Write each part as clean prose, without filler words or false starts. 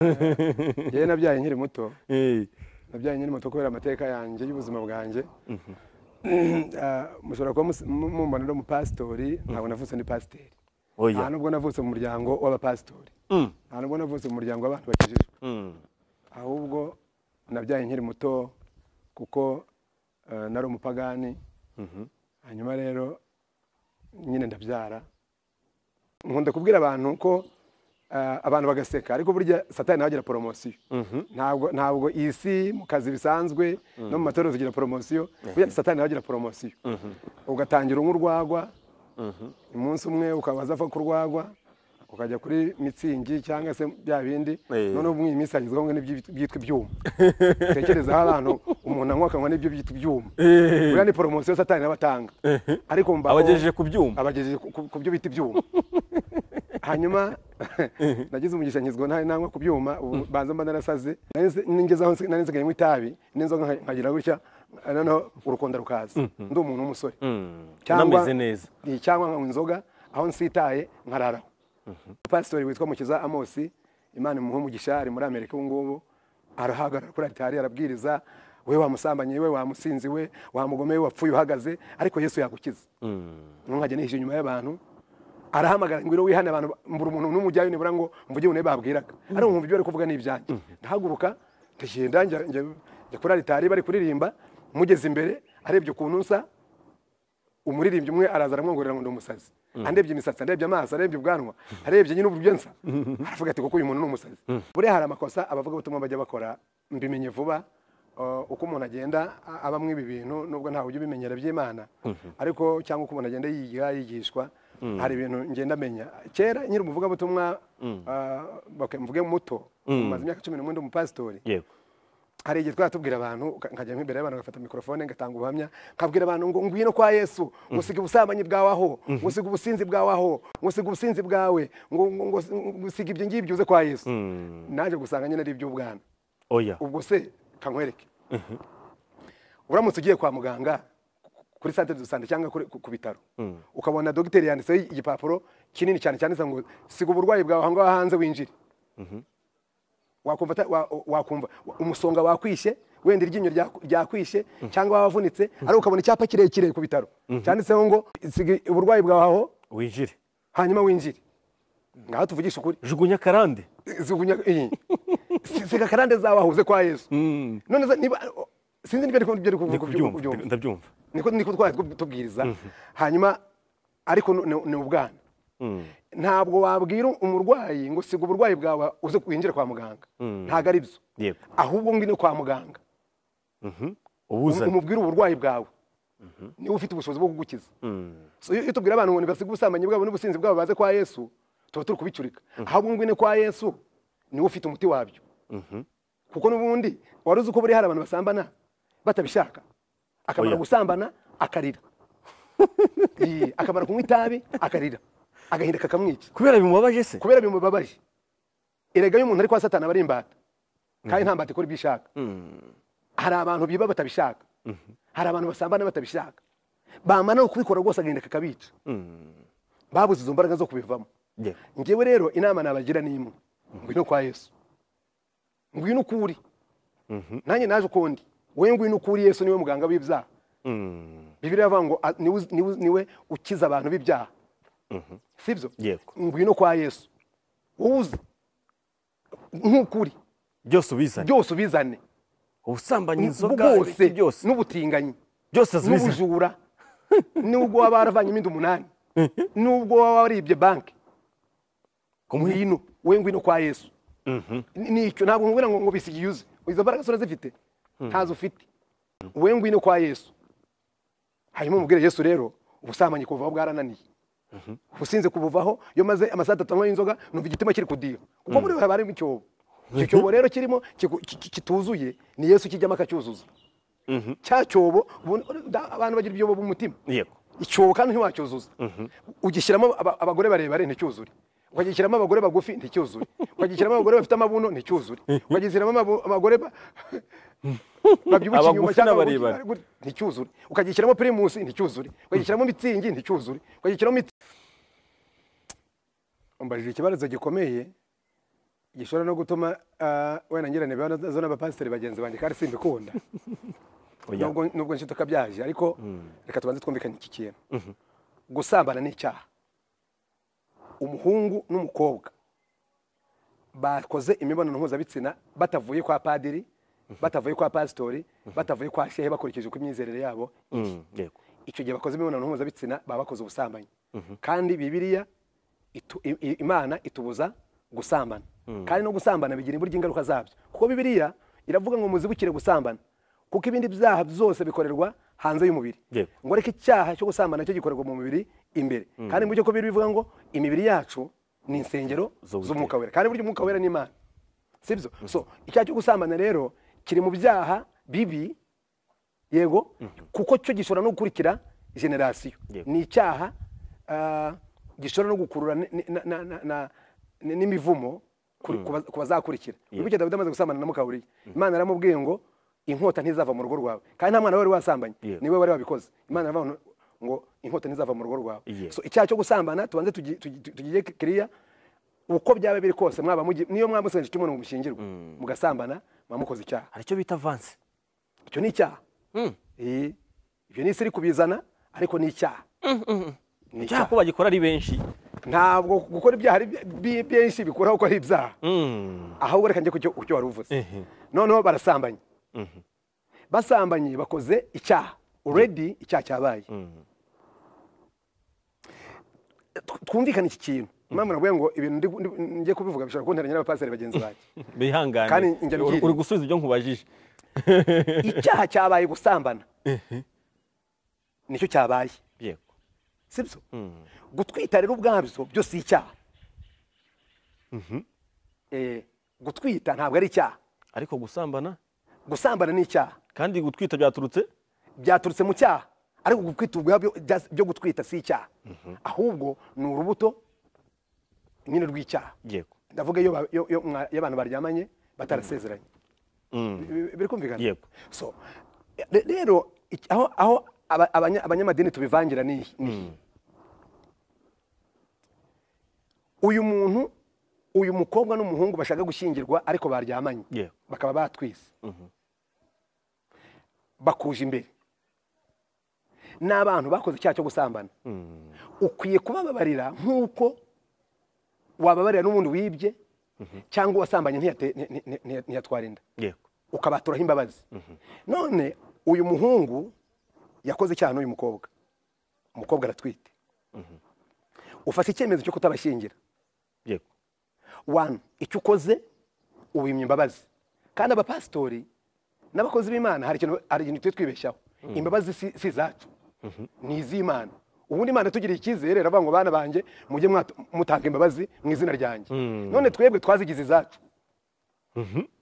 Njyewe nabyaye nkiri muto. Nabyaye nkiri muto kubera amateka yanjye y'ubuzima bwanjye. Mushobora kuba mumbona ndi umupasitori, ntabwo navutse ndi pasiteri. Nta nubwo navutse mu muryango w'abapasitori. Nta nubwo navutse mu muryango w'abantu bakijijwe. Ahubwo nabyaye nkiri muto kuko nari umupagani. Hanyuma rero nyine ndabyara. Nkunda kubwira abantu ko abantu bagaseka, ariko burya Satani nawe agira poromosiyo. Ntabwo isi mu kazi bisanzwe no mu matorero tugira poromosiyo, burya Satani nawe agira poromosiyo. Ugatangira unywa urwagwa, umunsi umwe ukabaza ava ku rwagwa ukajya kuri mitsingi cyangwa se bya bindi, noneho ubu iyi minsi hagezweho n'ibyitwa ibyuma. Tekerezaho abantu umuntu anywa akanywa n'ibyo byitwa ibyuma. Buriya ni poromosiyo Satani nawe atanga. Ariko mbaho abagejeje ku byuma, abagejeje ku byo bita ibyuma. Hanyuma nagize umugisha nkizwa nanywa ku byuma, banza mba narasaze, ningezaho nari nsigaye nywa itabi n'inzoga nkagira gutya, noneho urukonda rukaza. Ndi umuntu w'umusore cyangwa neza, cyangwa nkanywa inzoga aho nsitaye nkararaho. Pastori witwa Mukiza Amosi, Imana imuhe umugisha, ari muri Amerika ubu ngubu, arahagarara kuri altari arabwiriza, we wamusambanye, we wamusinzi, we wamugomeye, wapfuye uhagaze, ariko Yesu yagukiza. Nkajya nihisha inyuma y'abantu, arahamagara ngo wihane abantu, mbura umuntu n'umujyayo nibura ngo mvuge une babwiraga, ariko nkumva ibyo bari kuvuga n'ibyanjye. Ndahaguruka ndagenda njya kuri altari bari kuririmba, mugeze imbere arebye ukuntu nsa, umuririmbyi umwe araza aramwongorera ngo ndi umusazi. Andebye imisatsi, andebye amaso, arebye ubwanwa, arebye nyine uburyo nsa, aravuga ati koko uyu muntu ni umusazi. Buriya hari amakosa abavugabutumwa bajya bakora, mbimenye vuba uko umuntu agenda abamwe ibi bintu, nubwo ntawe ujya ubimenyera by'Imana, ariko cyangwa uko umuntu agenda yiga yigishwa, hari ibintu ngenda amenya. Kera nyiri umuvugabutumwa, mvuge muto, maze imyaka 11 ndi umupasitori. Yego. Hari igihe twatubwira abantu, nkajya imbere y'abantu ngafata mikrofone ngatanga ubuhamya, nkabwira abantu ngo ngwino kwa Yesu, ngo usiga ubusambanyi bwawe aho, ngo usiga ubusinzi bwawe aho, ngo usiga ubusinzi bwawe, ngo usiga ibyo ngibyo uze kwa Yesu. Naje gusanga nyine ari iby'ubwana. Oya. Ubwo se kankwereke. Uramutse ugiye kwa muganga kuri centre de santé cyangwa ku bitaro, ukabona dogiteri yanditseho igipapuro kinini cyane cyanditse ngo siga uburwayi bwawe aho ngaho hanze winjire. Wakumva umusonga wakwishe, wenda iryinyo ryakwishe cyangwa wavunitse, ariko ukabona icyapa kirekire ku bitaro cyanditseho ngo siga uburwayi bwawe aho winjire, hanyuma winjire. Ngaho tuvugisha ukuri, jugunya karande, jugunya siga karande zawe aho uze kwa Yesu. None niba sinzi niba ariko kubyumva, ndabyumva niko twari tubwiriza. Hanyuma ariko ni ubwana. Ntabwo wabwira umurwayi ngo siga uburwayi bwawe uze kwinjira kwa muganga, ntago ari byo. Ahubwo ngwino kwa muganga umubwire uburwayi bwawe, niba ufite ubushobozi bwo kugukiza. So iyo tubwira abantu ngo nibasiga ubusambanyi bwabo n'ubusinzi bwabo baze kwa Yesu, tuba turi kubicurika. Ahubwo ngwino kwa Yesu niwe ufite umuti wabyo. Kuko n'ubundi wari uzi ko buri hari abantu basambana batabishaka, akamara gusambana akarira, akamara kunywa itabi akarira, agahinda kakamwica kubera bimubabaje se, kubera bimubabaje. Erega iyo umuntu ari kwa Satani aba ari imbata, kandi nta mbata ikora ibyo ishaka. Hari abantu biba batabishaka, hari abantu basambana batabishaka, bamara no kubikora rwose agahinda kakabica, babuze izo mbaraga zo kubivamo. Njyewe rero inama nabagira ni imwe, ngwino kwa Yesu, ngwino uko uri. Nanjye naje uko ndi, wowe ngwino uko uri. Yesu niwe muganga w'ibyaha. Bibiliya ivuga ngo niwe ukiza abantu b'ibyaha. Sibyo? Ngwino kwa Yesu wowe nk'ukuri, byose ubizane, byose ubizane, ubusambanyi, inzoga, byose, n'ubutinganyi byose, n'ubujura, nubwo waba waravanyemo inda 8, nubwo waba waribye banki, ngwino wowe, ngwino kwa Yesu. Nicyo ntabwo nkubwira ngo bisigiye uze, izo mbaraga urazifite, ntazo ufite. Wowe ngwino kwa Yesu, hanyuma umubwire Yesu rero ubusambanyi kuvaho bwarananiye, ubusinzi kubuvaho. Iyo maze amasaha 3 anywa inzoga numva igitima kiri kudiha, kuko muri haba harimo icyobo. Icyo cyobo rero kirimo kituzuye, ni Yesu kijyamo akacyuzuza. Cya cyobo abantu bagira ibyobo mu mutima. Icyobo kandi ntiwacyuzuza, ugishyiramo abagore barebare nticyuzure, ukagishyiramo abagore bagufi nticyuzure, ukagishyiramo abagore bafite amabuno nticyuzure, ukagishyiramo abagore babyibushye inyuma cyangwa nticyuzure, ukagishyiramo primus nticyuzure, ukagishyiramo mitsingi nticyuzure, ukagishyiramo. Umbajije ikibazo gikomeye. Gishobora no gutuma wenda ngirane ibibazo n'abapasiteri bagenzi banjye, kandi simbikunda. Nubwo nshuti byaje, ariko reka tubanze twumvikane iki kintu. Gusambana ni icyaha. Umuhungu n'umukobwa bakoze imibonano mpuzabitsina batavuye kwa padiri, batavuye kwa pasitori, batavuye kwa shehe, bakurikije uko imyizerere yabo. Icyo gihe bakoze imibonano mpuzabitsina baba bakoze ubusambanyi. Kandi Bibiliya Imana itubuza gusambana. Kandi no gusambana bigira imburyo ingaruka zabyo. Kuko Bibiliya iravuga ngo muzibukire gusambana, kuko ibindi byaha byose bikorerwa hanze y'umubiri. Ngo reka icyaha cyo gusambana cyo gikorerwa mu mubiri imbere. Kandi mu byo ko biri bivuga ngo imibiri yacu ni insengero z'Umwuka Wera. Kandi buryo Umwuka Wera ni Imana. Sibyo? So icyaha cyo gusambana rero kiri mu byaha bibi, yego, kuko cyo gishobora no gukurikira generation. Ni icyaha gishobora no gukurura n'imivumo ku bazakurikira. Wibuke Dawidi amaze gusambana na Mukawuriya, Imana yaramubwiye ngo inkota ntizava mu rugo rwawe. Kandi nta mwana wari wasambanye, niwe wari wabikoze. Imana yaravuga ngo inkota ntizava mu rugo rwawe. So icyaha cyo gusambana tubanze tugiye kiriya, uko byaba biri kose, mwaba niyo mwamusenje cy'umuntu ngo mushyingirwe mugasambana, mwamukoze icyaha. Hari icyo bita avance. Icyo ni icyaha. Ibyo ni isi kubizana, ariko ni icyaha. Ni icyaha ko bagikora ari benshi. Ntabwo gukora ibyaha ari byinshi bikuraho ko ari ibyaha. Ahubwo reka njye ku cyo wari uvuze. Noneho barasambanye. Basambanye bakoze icyaha. Already icyaha cyabaye. Twumvikane iki kintu. Mama navuye ngo ibintu ngiye kubivuga bishobora kunteranya n'abapasiteri bagenzi banjye. Bihangane. Kandi njye uri gusubiza ibyo nkubajije. Icyaha cyabaye gusambana. Nicyo cyabaye. Yego. Sibyo? Gutwita rero ubwabyo byo si icyaha. Gutwita ntabwo ari icyaha. Ariko gusambana? Gusambana ni icyaha. Kandi gutwita byaturutse? Byaturutse mu cyaha. Ariko gutwita ubwabyo byo gutwita si icyaha. Ahubwo ni urubuto nyine rw'icyaha. Yego. Ndavuga iyo abantu baryamanye batarasezeranye. Biri kumvikana? Yego. So rero aho abanyamadini tubivangira ni uyu muntu, uyu mukobwa n'umuhungu bashaka gushyingirwa ariko baryamanye, bakaba batwise, bakuje imbere n'abantu bakoze icyaha cyo gusambana. Ukwiye kubababarira nk'uko wababarira n'ubundi wibye cyangwa wasambanye ntiyatwara inda, ukabaturaho imbabazi. None uyu muhungu yakoze icyaha n'uyu mukobwa, umukobwa aratwite, ufata icyemezo cyo kutabashyingira. Yego. One, icyo ukoze ubimye imbabazi. Kandi abapasitori n'abakozi b'Imana hari ikintu twibeshyaho. Imbabazi si zacu, ni iz'Imana. Ubundi Imana tugiriye icyizere iravuga ngo bana banjye mujye mutanga imbabazi mu izina ryanjye. None twebwe twazigize izacu,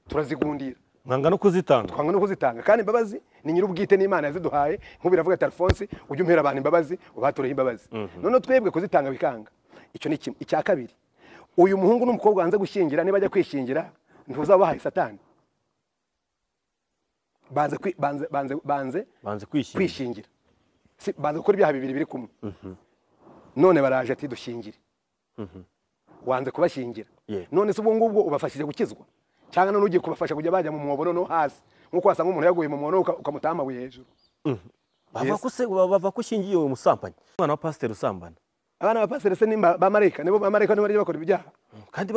turazigundira, mwanga no kuzitanga. Twanga no kuzitanga. Kandi imbabazi ni nyir'ubwite n'Imana yaziduhaye. Nk'ubu iravuga ati Alphonse ujye umpera abantu imbabazi, ubatureho imbabazi. None twebwe kuzitanga bikanga. Icyo ni kimwe. Icya kabiri, uyu muhungu n'umukobwa banze gushyingira, niba ajya kwishingira ntuzabahaye Satani. Banze kwishingira. Banze gukora ibyaha bibiri biri kumwe. None baraje ati dushyingire. Wanze kubashyingira. None se ubwo ngubwo ubafashije gukizwa? Cyangwa none ugiye kubafasha kujya bajya mu mwobo no hasi, nkuko wasanga umuntu yaguye mu mwobo ukamutama amabuye hejuru. Bava ko ushingiye uwo musambanyi. Umwana wa pasiteri usambana. Abana ba pasiteri se ni ba marayika, nibo ba marayika nibo bakora ibyaha. Kandi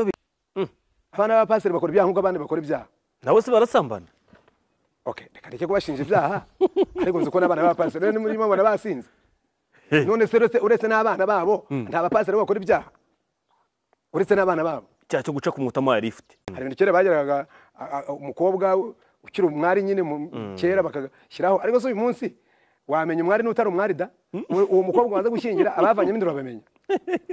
abana ba pasiteri bakora ibyaha nkuko abandi bakora ibyaha. Nabo se barasambana. Okay, reka reke kubashinja ibyaha. Ariko nzi ko n'abana ba pasiteri ni muri mabona basinze. None se uretse n'abana babo nta ba pasiteri bakora ibyaha. Uretse n'abana babo. Icyaha cyo guca ku mutama ya lift. Hari ibintu kera bageraga umukobwa ukiri umwari nyine kera bakagashyiraho, ariko se uyu munsi wamenya umwari n'utari umwari da? Uwo mukobwa waza gushyingira abavanyemo induru babamenya.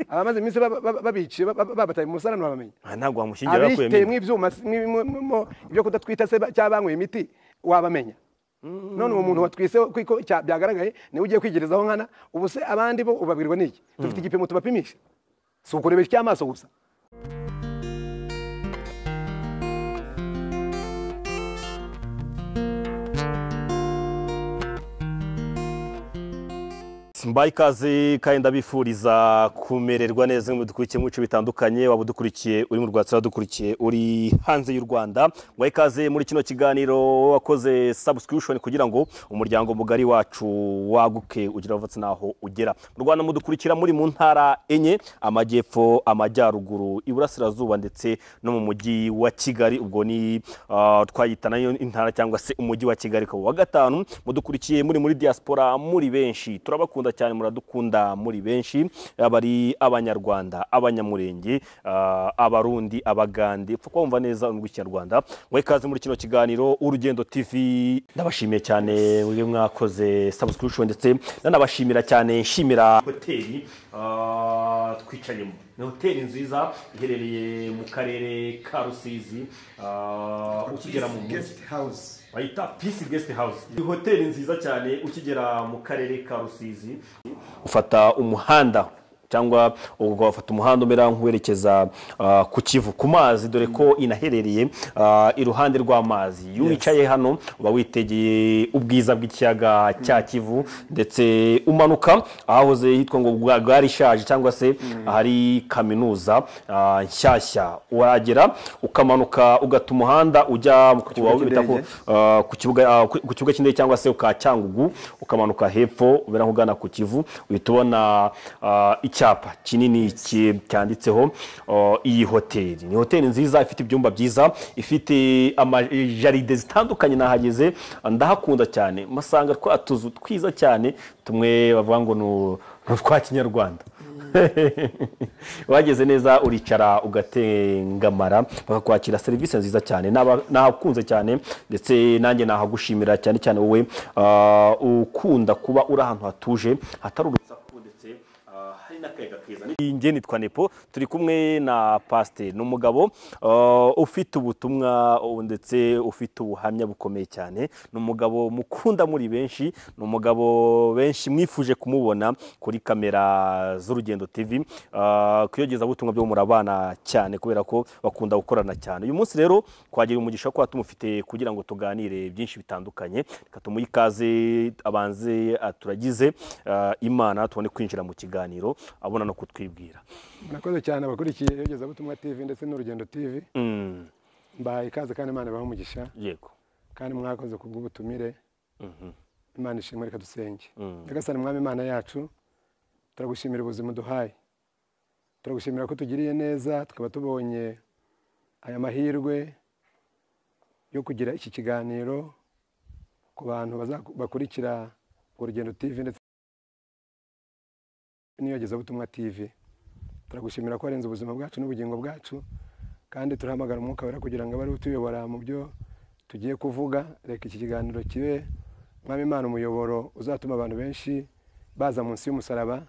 Abamaze iminsi babiciye babataye mu musarani babamenya. Ntabwo wamushyingira bakuyemo. Abiteye mu ibyuma ibyo kudatwita se cyangwa banyweye imiti wabamenya. None uwo muntu watwise kuko byagaragaye niwe ugiye kwigerezaho nkana, ubu se abandi bo ubabwirwa n'iki? Dufite igipimo tubapimisha. Si ukurebesha icy'amaso gusa. Yes, mbaye ikaze kandi ndabifuriza kumererwa neza mu dukurikiye mu bice bitandukanye, waba udukurikiye uri mu Rwanda, dukurikiye uri hanze y'u Rwanda. Mbaye ikaze muri kino kiganiro, wakoze subscription kugira ngo umuryango mugari wacu waguke ugira avatse naho ugera. Mu Rwanda mudukurikira muri mu ntara enye: amajyepfo, amajyaruguru, iburasirazuba ndetse no mu mujyi wa Kigali. Ubwo ni twayita nayo intara cyangwa se umujyi wa Kigali. Ku wa gatanu mudukurikiye muri diaspora muri benshi, turabakunda cyane, muradukunda muri benshi, abari abanyarwanda, abanyamurenge, abarundi, abagande, upfa kumva neza ururimi rw'ikinyarwanda. Ngo ikaze muri kino kiganiro Urugendo TV. Ndabashimiye cyane mwebwe mwakoze subscription, ndetse nanabashimira cyane, nshimira hoteli twicayemo. Ni hoteli nziza iherereye mu karere ka Rusizi, ukigera mu mujyi Guest house. Bayita Peace Guest House. Ni hoteli nziza cyane. Ukigera mu karere ka Rusizi ufata umuhanda, cyangwa ugafata umuhanda umera nk'uwerekeza ku Kivu, ku mazi, dore ko inaherereye iruhande rw'amazi. Iyo wicaye hano uba witegeye ubwiza bw'ikiyaga cya Kivu, ndetse umanuka ahahoze hitwa ngo gare ishaje cyangwa se ahari kaminuza nshyashya, uragera ukamanuka ugata umuhanda ujya ku kibuga bita ko, cy'indege. Ku kibuga cy'indege cyangwa se uka Cyangugu, ukamanuka hepfo ubera nk'ugana ku Kivu, uhita ubona icyapa kinini cyanditseho iyi hoteli. Ni hoteli nziza ifite ibyumba byiza, ifite amajaride zitandukanye. Nahageze ndahakunda cyane, masanga twa tuzu twiza cyane tumwe bavuga ngo ni utwa kinyarwanda. Wageze neza uricara ugatengamara, bakakwakira, serivisi nziza cyane. Nahakunze cyane, ndetse nanjye nahagushimira cyane cyane wowe ukunda kuba uri ahantu hatuje, hatari urusaku, ndetse hari n'akayaga keza. Njye nitwa Nepo, turi kumwe na pasiteri. Ni umugabo ufite ubutumwa ndetse ufite ubuhamya bukomeye cyane. Ni umugabo mukunda muri benshi, ni umugabo benshi mwifuje kumubona kuri kamera z'Urugendo TV. Kuyogezabutumwa byo murabana cyane kubera ko bakunda gukorana cyane. Uyu munsi rero twagira umugisha wo kuba tumufite kugira ngo tuganire byinshi bitandukanye. Reka tumuhe ikaze, abanze aturagize Imana, tubone kwinjira mu kiganiro, abona no kutwibwira. Murakoze cyane abakurikiye Iyogezabutumwa TV ndetse n'Urugendo TV. Mbahaye ikaze kandi Imana ibahe umugisha. Kandi mwakoze ku bw'ubutumire. Imana ishimwe. Reka dusenge. Nyagasani Mwami Imana yacu, turagushimira ubuzima uduhaye, turagushimira ko tugiriye neza tukaba tubonye aya mahirwe yo kugira iki kiganiro ku bantu bakurikira Urugendo TV ndetse n'Iyogezabutumwa TV. Turagushimira ko warenze ubuzima bwacu n'ubugingo bwacu, kandi turahamagara Umwuka Wera kugira ngo abe ari utuyobora mu byo tugiye kuvuga. Reka iki kiganiro kibe, Mwami Imana, umuyoboro uzatuma abantu benshi baza munsi y'umusaraba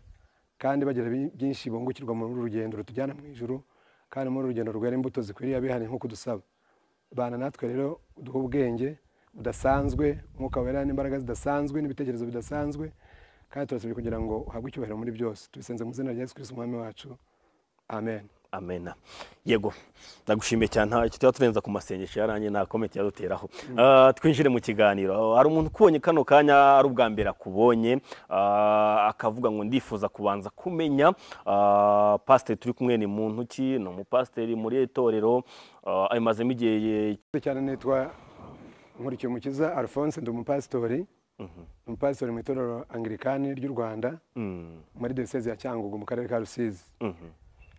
kandi bagira byinshi bungukirwa muri uru rugendo rutujyana mu ijuru, kandi muri uru rugendo rwera imbuto zikwiriye abihane nk'uko dusaba. Bana natwe rero, uduhe ubwenge budasanzwe, Umwuka Wera n'imbaraga zidasanzwe n'ibitekerezo bidasanzwe, kandi turasabye kugira ngo uhabwe icyubahiro muri byose. Tubisenze mu izina rya Yesu Kristo Umwami wacu, amen. Amena. Yego, ndagushimiye cyane. Nta icyo tuba turenza ku masengesho yaranjye, nta comment yaduteraho. Twinjire mu kiganiro. Hari umuntu ukubonye kano kanya ari ubwa mbere akubonye, akavuga ngo ndifuza kubanza kumenya pasiteri turi kumwe ni muntu ki? Ni umupasiteri muri itorero ayimazemo igihe? Cyane. Nitwa Nkurikiyumukiza Alphonse, ndi umupasitori, umupasitori mu itorero Anglikani ry'u Rwanda muri Diyosezi ya Cyangugu mu karere ka Rusizi.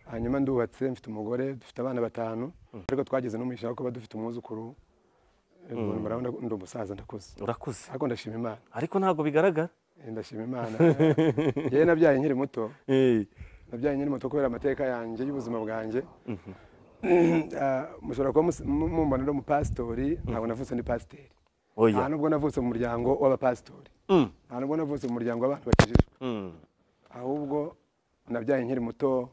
Hanyuma ndubatse, mfite umugore, dufite abana batanu, ariko twagize n'umugisha wo kuba dufite umwuzukuru. Murabona ndi umusaza, ndakuze. Urakuze. Ariko ndashima Imana. Ariko ntabwo bigaragara. Ndashima Imana. Njyewe nabyaye nkiri muto. Nabyaye nkiri muto kubera amateka yanjye y'ubuzima bwanjye. Mushobora kuba mumbona ndi umupasitori, ntabwo navutse ndi pasiteri. Nta Oya. nubwo navutse mu muryango w'abapasitori, nta nubwo navutse mu muryango w'abantu bakijijwe. Ahubwo nabyaye nkiri muto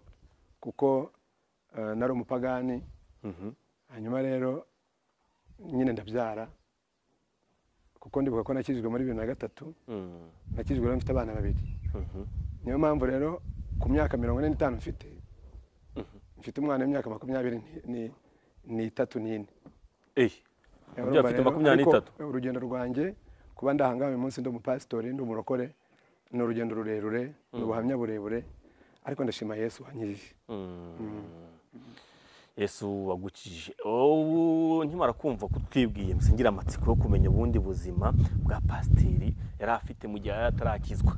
kuko nari umupagani. Hanyuma rero nyine ndabyara, kuko ndibuka ko nakijijwe muri 2003. Nakijijwe rero mfite abana babiri. Niyo mpamvu rero ku myaka 45 mfite umwana w'imyaka 23 n'ine. Umubyeyi Urumva afite rero, makumyabiri ariko n'itatu. urugendo rwanjye kuba ndahangaha uyu munsi ndi umupasitori, ndi umurokore, Ni urugendo rurerure, ni ubuhamya burebure, ariko ndashima Yesu wankijije. Yesu wagukijije. Ubu nkimara kumva kutwibwiye ngira amatsiko yo kumenya ubundi buzima bwa pasiteri yari afite mu gihe yari atarakizwa.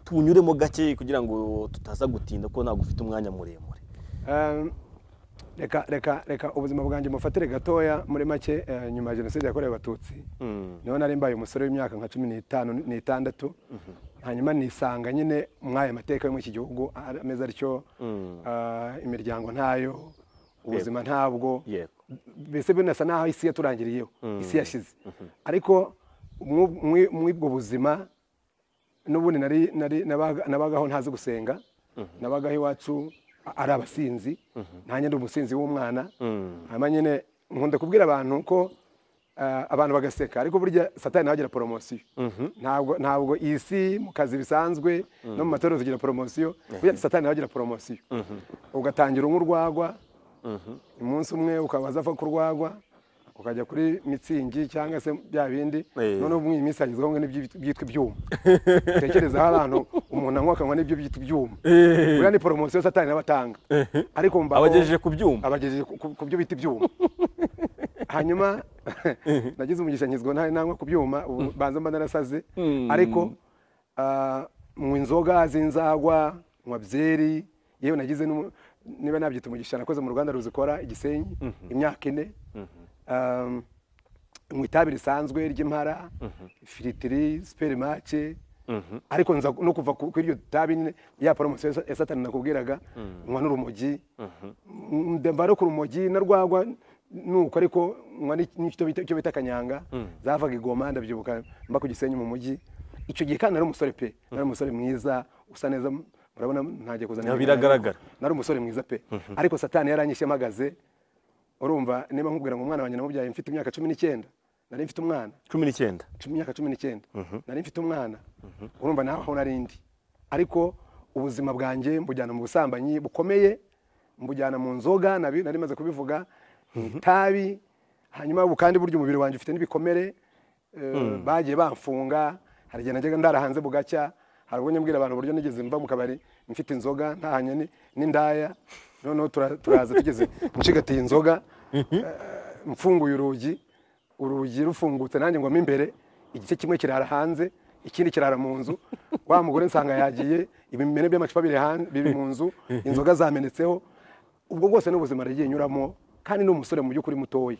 Tunyuremo gake kugira ngo tutaza gutinda ko ntabwo ufite umwanya muremure. Reka ubuzima bwanjye mufatire gatoya muri make. Nyuma ya jenoside yakorewe Abatutsi niho nari mbaye umusore w'imyaka nka 15 n'itandatu, hanyuma nisanga nyine mwaya mateka yo muri iki gihugu ameze atyo, imiryango ntayo, ubuzima ntabwo, mbese binasa naho isi yaturangiriyeho, isi yashize. Ariko mw'ubwo buzima n'ubundi nari nabagaho ntazi gusenga, nabagaho iwacu ari abasinzi, nanjye ndi umusinzi w'umwana. Hanyuma nyine nkunda kubwira abantu ko abantu bagaseka, ariko burya Satani nawe agira poromosiyo. Ntabwo isi mu kazi bisanzwe no mu matorero tugira poromosiyo, burya Satani nawe agira poromosiyo. Ugatangira unywa urwagwa, umunsi umwe ukabaza ava ku rwagwa ukajya kuri mitsingi cyangwa se bya bindi, noneho mu minsi hagezweho ngo n'ibyitwa ibyuma. Tekerezaho abantu umuntu anywa akanywa n'ibyo byitwa ibyuma, buriya ni poromosiyo Satani nawe atanga, ariko abagejeje ku byuma, abagejeje ku byo bita ibyuma. Hanyuma nagize umugisha nkizwa nanywa ku byuma, banza mba narasaze, ariko mu inzoga z'inzagwa, nywa byeri, yewe nagize niba nabyita umugisha, nakoze mu ruganda ruzikora Igisenyi imyaka 4. Mu itabi risanzwe ry'impara, firitiri, supermarché, ariko nza no kuva kuri iryo tabi nyine ya poromosiyo ya Satani nakubwiraga, nywa n'urumogi, ndemba no ku rumogi narwagwa nuko, ariko nywa n'icyo bita kanyanga zavaga i Goma, ndabyibuka mba ku Gisenyi mu mujyi. Icyo gihe kandi nari umusore pe, nari umusore mwiza usa neza, murabona ntagiye kuzana, biragaragara nari umusore mwiza pe. Ariko Satani yaranyishe mpagaze. Urumva niba nkubwira ngo umwana wanjye namubyaye mfite imyaka 19, nari mfite umwana 19, imyaka 19 nari mfite umwana. Urumva naho aho nari ndi, ariko ubuzima bwanjye mbujyana mu busambanyi bukomeye, mbujyana mu nzoga, nari maze kubivuga, itabi. Hanyuma ubu kandi burya umubiri wanjye ufite n'ibikomere, bagiye bamfunga, hari igihe najyaga ndara hanze bugacya, hari ubwo nyambwira abantu uburyo nigeze mva mu kabari mfite inzoga ntahanye n'indaya, noneho turaza tugeze nshigatiye inzoga, mfunguye urugi rufungutse nanjye ngwamo imbere, igice kimwe kirara hanze ikindi kirara mu nzu, wa mugore nsanga yagiye, ibimene by'amacupa biri mu nzu, inzoga zamenetseho. Ubwo bwose n'ubuzima nagiye nyuramo, kandi ni umusore mu by'ukuri mutoya,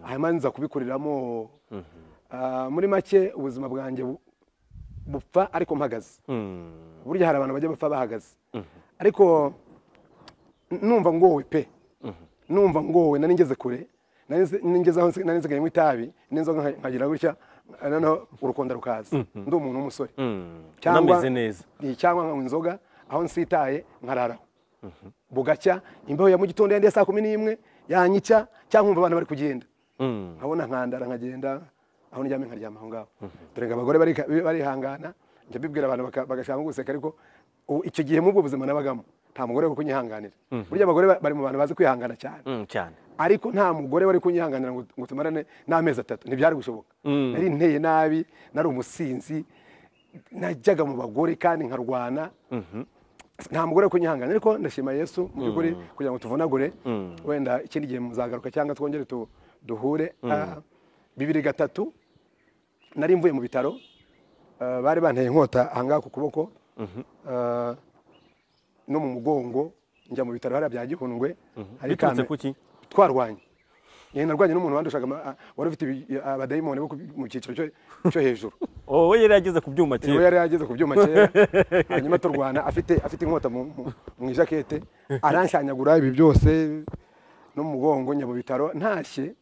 hanyuma nza kubikuriramo. Muri make ubuzima bwanjye bupfa ariko mpagaze. Burya hari abantu bajya bapfa bahagaze, ariko numva ngowe pe, numva ngowe, nari ngeze kure, nari ngeze aho nari nsigaye mu itabi n'inzoga nkagira gutya, noneho urukonda rukaza, ndi umuntu w'umusore cyangwa neza, cyangwa nkanywa inzoga aho nsitaye nkararaho bugacya, imbeho ya mu gitondo yandi ya saa 11 yanyica, cyangwa nkumva abantu bari kugenda, nkabona nkandara nkagenda aho ndyamye nkaryama aho ngaho. Dore ngo abagore barihangana, njya mbibwira abantu bagashaka guseka, ariko icyo gihe mu bwo buzima nabagamo nta mugore wo kunyihanganira. Burya abagore bari mu bantu bazi kwihangana cyane, ariko nta mugore wari kunyihanganira ngo tumarane n'amezi 3, ntibyari gushoboka. Nari nteye nabi, nari umusinzi, najyaga mu bagore kandi nkarwana, nta mugore wo kunyihanganira. Ariko ndashima Yesu mu by'ukuri, kugira ngo tuvunagure, wenda ikindi gihe muzagaruka cyangwa twongere duhure. 2003 nari mvuye mu bitaro, bari banteye inkota ahangaha ku kuboko no mu mugongo, njya mu bitaro hariya bya Gihundwe. Biturutse kuki? Twarwanye, narwanye n'umuntu wandushaga, wari ufite abadayimoni bo mu cyiciro cyo hejuru. Wowe yari yageze ku byuma kera, yari yageze ku byuma kera. Hanyuma turwana afite inkota mu ijakete, aranshanyagura ibi byose no mu mugongo, njya mu bitaro ntashye.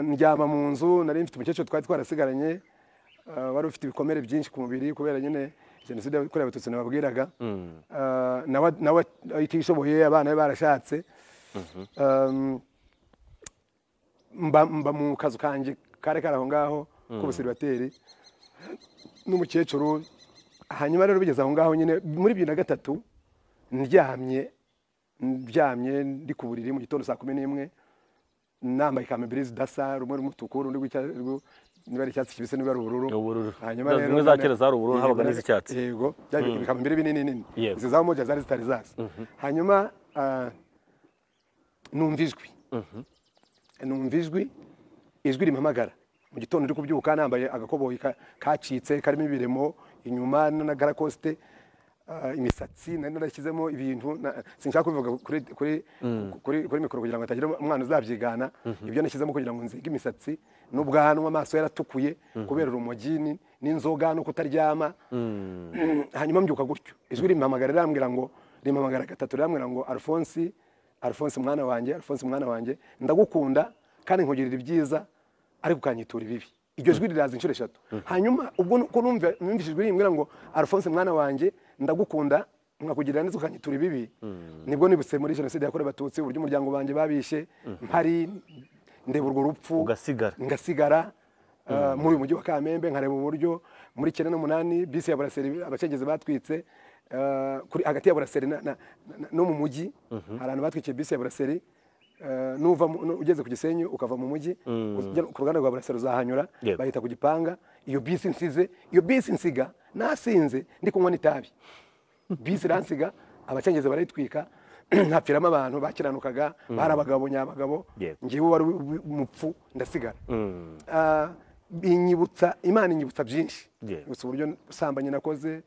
Ndyama mu nzu, nari mfite umukecuru twari twarasigaranye, wari ufite ibikomere byinshi ku mubiri kubera nyine jenoside yakorewe Abatutsi nababwiraga, nawe itishoboye, abana be barashatse. Mba mu kazu kanjye kari kari aho ngaho k'ubuseribateri n'umukecuru. Hanyuma rero bigeze aho ngaho nyine muri 2003 ndyamye ndi ku buriri mu gitondo saa 11, nambaye kamebiri zidasa, rumwe rw'umutuku urundi Niba ari icyatsi kibisi, niba ari ubururu. Hanyuma rero zimwe za kera zari ubururu, habaga n'iz'icyatsi. Yego, bikaba mbere binini nini. Izo za Umoja zari zitari zaza. Hanyuma numva ijwi. Numva ijwi rimpamagara. Mu gitondo ndi kubyuka nambaye agakoboyi kacitse karimo ibiremo inyuma na garakoste, imisatsi nari narashyizemo ibintu, sinshaka kubivuga kuri kuri kuri kuri mikoro kugira ngo hatagira umwana uzabyigana. Ibyo nashyizemo kugira ngo nzige imisatsi n'ubwanwa, amaso yaratukuye kubera urumogi n'inzoga no kutaryama. Hanyuma mbyuka gutyo, ijwi rimpamagara rirambwira ngo, rimpamagara gatatu rirambwira ngo Alphonse, Alphonse mwana wanjye, Alphonse mwana wanjye, ndagukunda kandi nkugirira ibyiza ariko ukanyitura ibibi. Iryo jwi riraza inshuro eshatu. Hanyuma ubwo ko numvise ijwi rimbwira ngo Alphonse mwana wanjye ndagukunda nkakugirira neza ukanyitura ibibi, nibwo nibutse muri jenoside yakorewe Abatutsi uburyo umuryango wanjye babishe, mpari ndeba urwo rupfu ngasigara muri uyu mujyi wa Kamembe, nkareba uburyo muri 98 bisi ya Buraseri abacengezi batwitse, kuri hagati ya Buraseri no mu mujyi hari abantu batwikiye bisi ya Buraseri. Nuva ugeze ku Gisenyi ukava mu mujyi ku ruganda rwa Buraseri uzahanyura, bahita ku Gipanga. Iyo bisi nsize, iyo bisi nsiga nasinze ndi kunywa n'itabi, bisi iransiga abacengezi barayitwika, ntapfiramo abantu bakiranukaga, bari abagabo nyabagabo, ngewe wari umupfu ndasigara. Inyibutsa Imana, inyibutsa byinshi, gusa uburyo sambanye nakoze,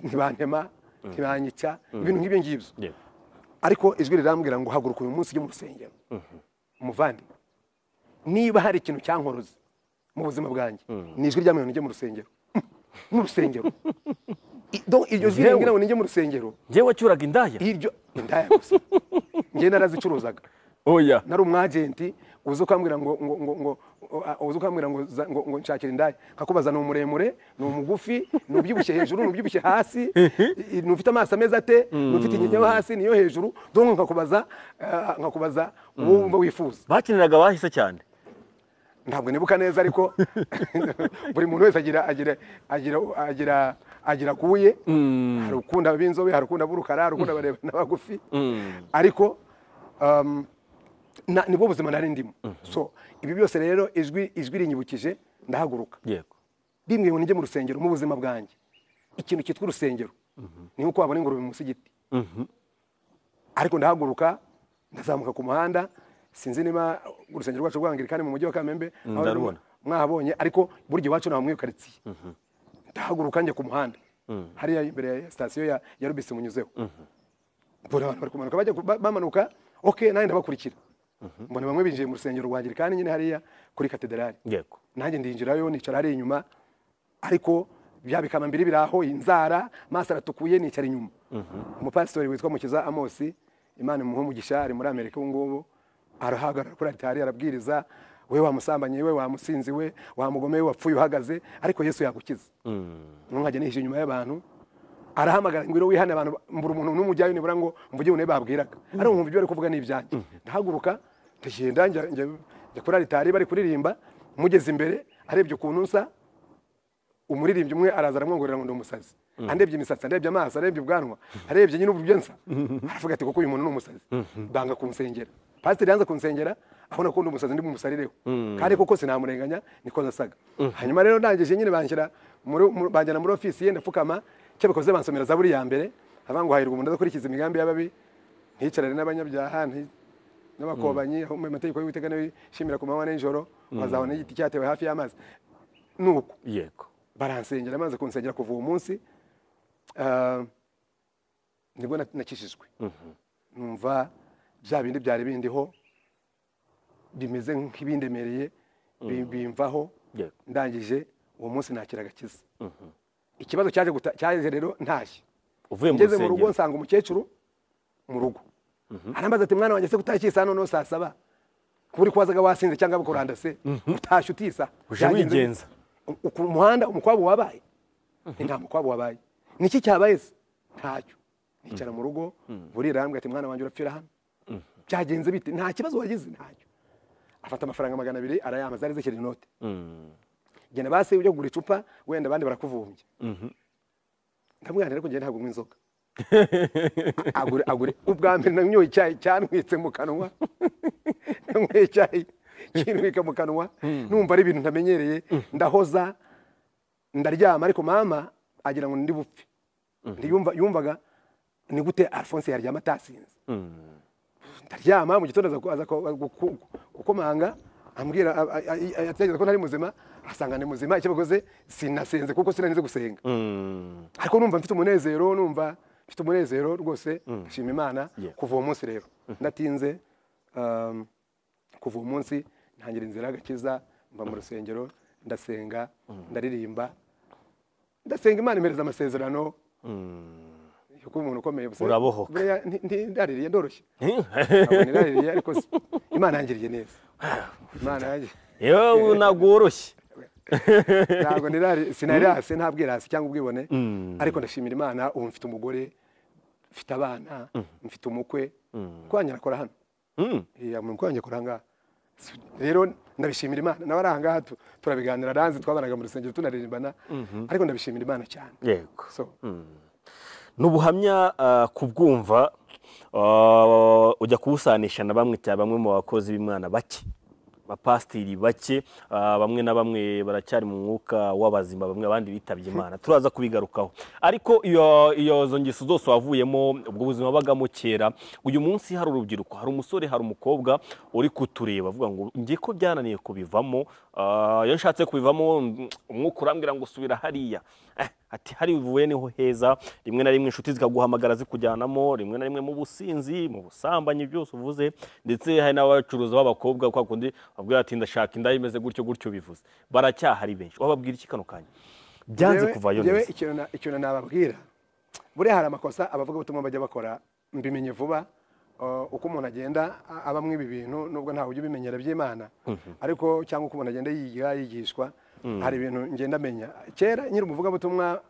ntibantema, ntibanyica, ibintu nk'ibyo ngibyo. Ariko ijwi rirambwira ngo haguruka uyu munsi ujye mu rusengero. Umuvandimwe, niba hari ikintu cyankoroze mu buzima bwanjye, ni ijwi ryambwira ngo njye mu rusengero. Mu rusengero. Iryo jwi rimbwira ngo njye mu rusengero. Njye wacyuraga indaya? Iryo indaya gusa. Njye narazicuruzaga. Oya. Nari umwagenti uza ukambwira ngo ngo ngo ngo uza ukambwira ngo ngo nshakira indaya, nkakubaza ni umuremure, ni umugufi, ni ubyibushye hejuru, ni ubyibushye hasi, ni ufite amaso ameze ate, ni ufite inyinya yo hasi niyo hejuru, donc nkakubaza uwo wumva wifuza. Bakiniraga bahise cyane. Ntabwo nibuka neza ariko buri muntu wese agira agira agira agira agira kuye. Hari ukunda b'inzobe, hari ukunda b'urukara, hari ukunda bareba n'abagufi. Ariko nibwo buzima nari ndimo. So ibi byose rero ijwi rinyibukije ndahaguruka. Yego. Bimwe ngo njye mu rusengero mu buzima bwanjye. Ikintu cyitwa urusengero ni nkuko wabona ingurube munsi y'igiti. Ariko ndahaguruka ndazamuka ku muhanda, sinzi niba urusengero rwacu rw'Anglikani mu mujyi wa Kamembe mwahabonye, ariko burya iwacu naho muri quartier. Ndahaguruka njye ku muhanda hariya imbere ya station ya Rubisi munyuzeho. Mbona abantu bari kumanuka bajya bamanuka, okay nanjye ndabakurikira. Mbona bamwe binjiye mu rusengero rwa Anglikani nyine hariya kuri katedrali. Yego. Nanjye ndinjirayo nicara hariya inyuma, ariko bya bikama mbiri biraho inzara, maso aratukuye, nicara inyuma. Umupasitori witwa Mukiza Amosi, Imana imuhe umugisha, ari muri Amerika ubu ngubu, arahagarara kuri altari arabwiriza, we wa musambanye, we wa musinzi, we wa mugome, we wapfuye uhagaze, ariko Yesu yagukiza. Nkajya nihisha inyuma y'abantu, arahamagara ngwiro wihane abantu, mbura umuntu n'umujyayo nibura ngo mvuge une babwiraga. Ariko nkumva ibyo bari kuvuga ni ibyanjye. Ndahaguruka ndagenda njya kuri altari bari kuririmba, mugeze imbere arebye ukuntu nsa, umuririmbyi umwe araza aramwongorera ngo ndi umusazi. Andebye imisatsi, andebye amaso, arebye ubwanwa, arebye nyine uburyo nsa, aravuga ati koko uyu muntu ni umusazi. Banga kunsengera. Pasiteri yanze kunsengera, abona ko ndi umusazi ndi bumusarireho. Kandi koko sinamurenganya niko nasaga. Hanyuma rero ndangije nyine banshyira banjyana muri ofisi ye, ndapfukama, icyo bikoze bansomera zaburi ya mbere, avuga ngo hahirwa umuntu udakurikiza imigambi y'ababi, ntiyicarane n'abanyabyaha, n'abakobanyi, aho mu mategeko y'Uwiteka niyo yishimira ku manywa n'ijoro, bazabona igiti cyatewe hafi y'amazi. Nuko yego baransengera, maze kunsengera kuva uwo munsi nibwo nakishijwe. Numva bya bindi byari bindiho bimeze nk'ibindemereye bimvaho. Ndangije uwo munsi nakira agakiza. Ikibazo cyaje rero ntashye. Ngeze mu rugo nsanga umukecuru mu rugo. Arambaza ati mwana wanjye se kutashye isa none saa saba? Kuri kwazaga wasinze cyangwa bukuranda se utashye utisa. Uje wigenza. Ku muhanda umukwabo wabaye. Nta mukwabo wabaye. Niki cyabaye se? Ntacyo. Nicara mu rugo burira arambwira ati mwana wanjye urapfira hano. Byagenze bite? Nta kibazo wagize? Ntacyo. Afata amafaranga 200 arayamaza ari zikiri inote. Genda base ujye kugura icupa wenda abandi barakuvumbye. Ndamubwira ariko njye ntabwo nywa inzoga. Agure ubwa mbere nanyoye icyayi cyantwitse mu kanwa. Nanyoye icyayi Kintwika mu kanwa, numva ari ibintu ntamenyereye. Ndahoza, ndaryama, ariko mama agira ngo ndi bupfe. Ndiyumva, yumvaga ni gute Alphonse yaryama atasinze. Ndaryama, mu gitondo aza gukomanga, ambwira, atekereza ko ntari muzima, asanga ni muzima. Icyo bakoze, sinasenze kuko sinanize gusenga, ariko numva mfite umunezero, numva mfite umunezero rwose, nshima Imana. Kuva uwo munsi rero, ndatinze, kuva uwo munsi ntangira inzira y'agakiza, mva mu rusengero, ndasenga, ndaririmba, ndasenga, Imana impereza amasezerano yo kuba umuntu ukomeye. Urabohoka. Buriya ndaririye, ndoroshye. Ntabwo niraririye, ariko Imana yangiriye neza, Imana yangiriye. Yewe, ntabwo woroshye. Ntabwo nirari, sinarase, nta bwirasi cyangwa ubwibone, ariko ndashimira Imana, ubu mfite umugore, mfite abana, mfite umukwe. Umukwe wanjye arakora hano. Iya, umukwe wanjye akora ahangaha. Rero ndabishimira Imana, nawe ari ahangaha, turabiganira, aranzi, twabanaga mu rusengero tunaririmbana, ariko ndabishimira Imana cyane. So Ni ubuhamya kubwumva, ujya kubusanisha na bamwe cyane, bamwe mu bakozi b'Imana bake, bapasiteri bake, bamwe na bamwe baracyari mu mwuka w'abazima, bamwe abandi bitabye Imana, turaza kubigarukaho. Ariko iyo zo ngeso zose wavuyemo, ubwo buzima wabagamo kera, uyu munsi hari urubyiruko, hari umusore, hari umukobwa uri kutureba avuga ngo ngiye ko byananiye kubivamo, iyo nshatse kubivamo, umwuka urambwira ngo subira hariya. Ati hari uvuye niho heza. Rimwe na rimwe inshuti zikaguhamagara zikujyanamo, rimwe na rimwe mu businzi, mu busambanyi, byose uvuze, ndetse hari n'abacuruza b'abakobwa, kwa kundi babwira ati ndashaka inda imeze gutyo gutyo, bivuze baracyahari benshi. Wababwira iki kano kanya byanze kuvayo Njyewe neza? ikintu nababwira, buriya hari amakosa abavugabutumwa bajya bakora, mbimenye vuba, uko umuntu agenda abamwo ibi bintu, nubwo ntawe ujya ubimenyera by'Imana, ariko cyangwa uko umuntu agenda yiga, yigishwa, hari ibintu ngenda amenya. Kera nyiri umuvugabutumwa,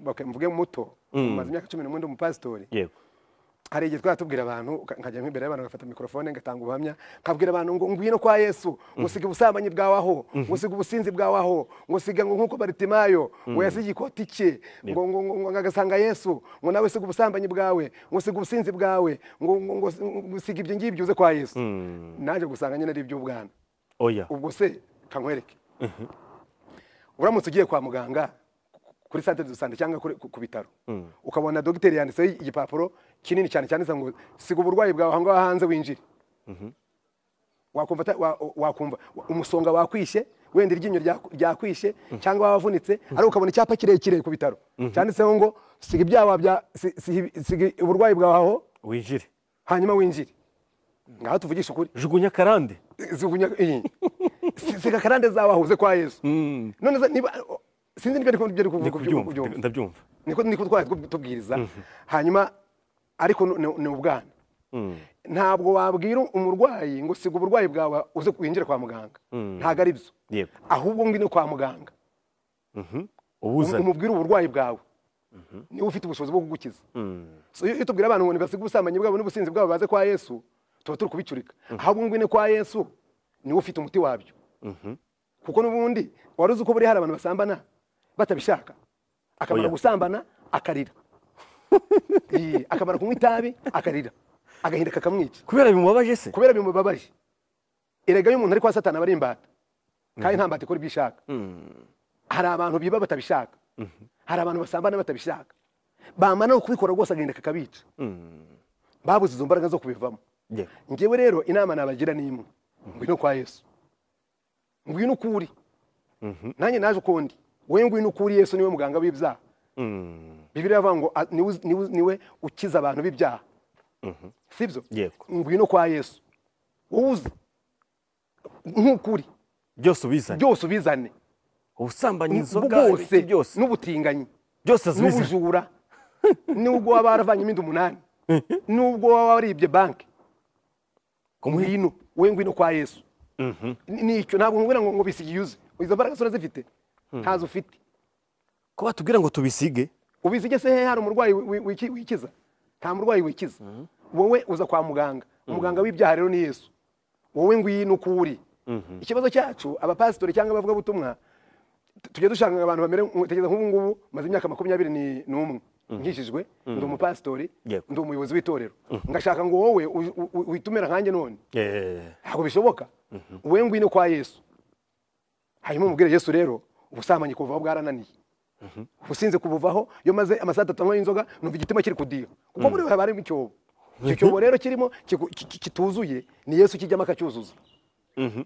okay, mvuge muto, maze imyaka 11 ndi umupasitori. Hari igihe twari tubwira abantu, nkajya nk'imbere y'abantu, ngafata mikorofone, ngatanga ubuhamya, nkabwira abantu ngo ngwino kwa Yesu, ngo siga ubusambanyi bwawe aho, ngo siga ubusinzi bwawe aho, ngo siga, ngo nk'uko Baritimayo ngo yasigiye ikoti cye, ngo agasanga Yesu, ngo nawe siga ubusambanyi bwawe, ngo siga ubusinzi bwawe, ngo siga ibyo ngibyo uze kwa Yesu. Naje gusanga nyine ari iby'ubwana. Oya. Ubwo se kankwereke, uramutse ugiye kwa muganga, kuri centre de santé cyangwa ku bitaro, ukabona dogiteri yanditseho igipapuro kinini cyane cyanditse ngo siga uburwayi bwawe aho ngaho hanze winjire, wakumva wakumva umusonga wakwishe, wenda iryinyo ryakwishe cyangwa wavunitse, ariko ukabona icyapa kirekire ku bitaro cyanditseho ngo siga ibyaha bya siga uburwayi bwawe aho winjire, hanyuma winjire. Ngaho tuvugishe ukuri. Jugunya karande. Zugunya iyi, siga karande zawe aho uze kwa Yesu. None se niba sinzi niba ariko ibyo ari Ndi kuvuga kubyumva. kubyumva. Ndabyumva. Niko twari tubwiriza hanyuma, ariko ni ubwana. Ntabwo wabwira umurwayi ngo siga uburwayi bwawe uze winjire kwa muganga, ntabwo ari byo. Ahubwo ngwino kwa muganga, ubuzane, umubwire uburwayi bwawe, niba ufite ubushobozi bwo kugukiza. So iyo tubwira abantu ngo nibasige ubusambanyi bwabo n'ubusinzi bwabo baze kwa Yesu, tuba turi kubicurika. Ahubwo ngwino kwa Yesu, niwe ufite umuti wabyo. Kuko n'ubundi wari uzi ko buriya hari abantu basambana batabishaka, akamara Oya. gusambana akarira, akamara kunywa itabi akarira, agahinda kakamwica. Kubera bimubabaje se? Kubera bimubabaje. Erega iyo umuntu ari kwa Satani aba ari imbata, kandi nta mbata ikora ibyo ishaka. Hari abantu biba batabishaka, hari abantu basambana batabishaka, bamara no kubikora rwose agahinda kakabica, babuze izo mbaraga zo kubivamo. Njyewe rero inama nabagira ni imwe: ngwino kwa Yesu, ngwino uko uri. Nanjye naje uko ndi, wowe ngwino uko uri. Yesu niwe muganga w'ibyaha. Bibiliya iravuga ngo niwe ukiza abantu b'ibyaha, sibyo? Yego. Ngwino kwa Yesu, wowe uzi nk'uko uri. Byose ubizane. Byose ubizane. Ubusambanyi, inzoga, bwose, ibiki byose, n'ubutinganyi, byose azibizane, n'ubujura, nubwo waba waravanyemo inda umunani, nubwo waba waribye banki, ngwino we, ngwino kwa Yesu. Nicyo, ntabwo nkubwira ngo bisige uze. Izo mbaraga zose urazifite? Ntazo ufite. Ko batubwira ngo tubisige? Ubisige se hehe? Hari umurwayi wikiza? Nta murwayi wikiza. Wowe uza kwa muganga, umuganga w'ibyaha rero ni Yesu. Wowe ngwino uko uri. Ikibazo cyacu abapasitori cyangwa abavugabutumwa, tujya dushaka abantu bamere, tekereza nk'ubu ngubu maze imyaka 21. Nkijijwe, ndi umupasitori, ndi umuyobozi w'itorero, ngashaka ngo wowe witumira nkanjye none, ntabwo bishoboka. Wowe ngwino kwa Yesu, hanyuma umubwire Yesu rero ubusambanyi kuvaho bwarananiye, ubusinzi kubuvaho. Iyo maze amasaha 3 anywa inzoga numva igitima kiri kudiha, kuko muri haba harimo icyobo. Icyo cyobo rero kirimo kituzuye, ni Yesu kijyamo akacyuzuza.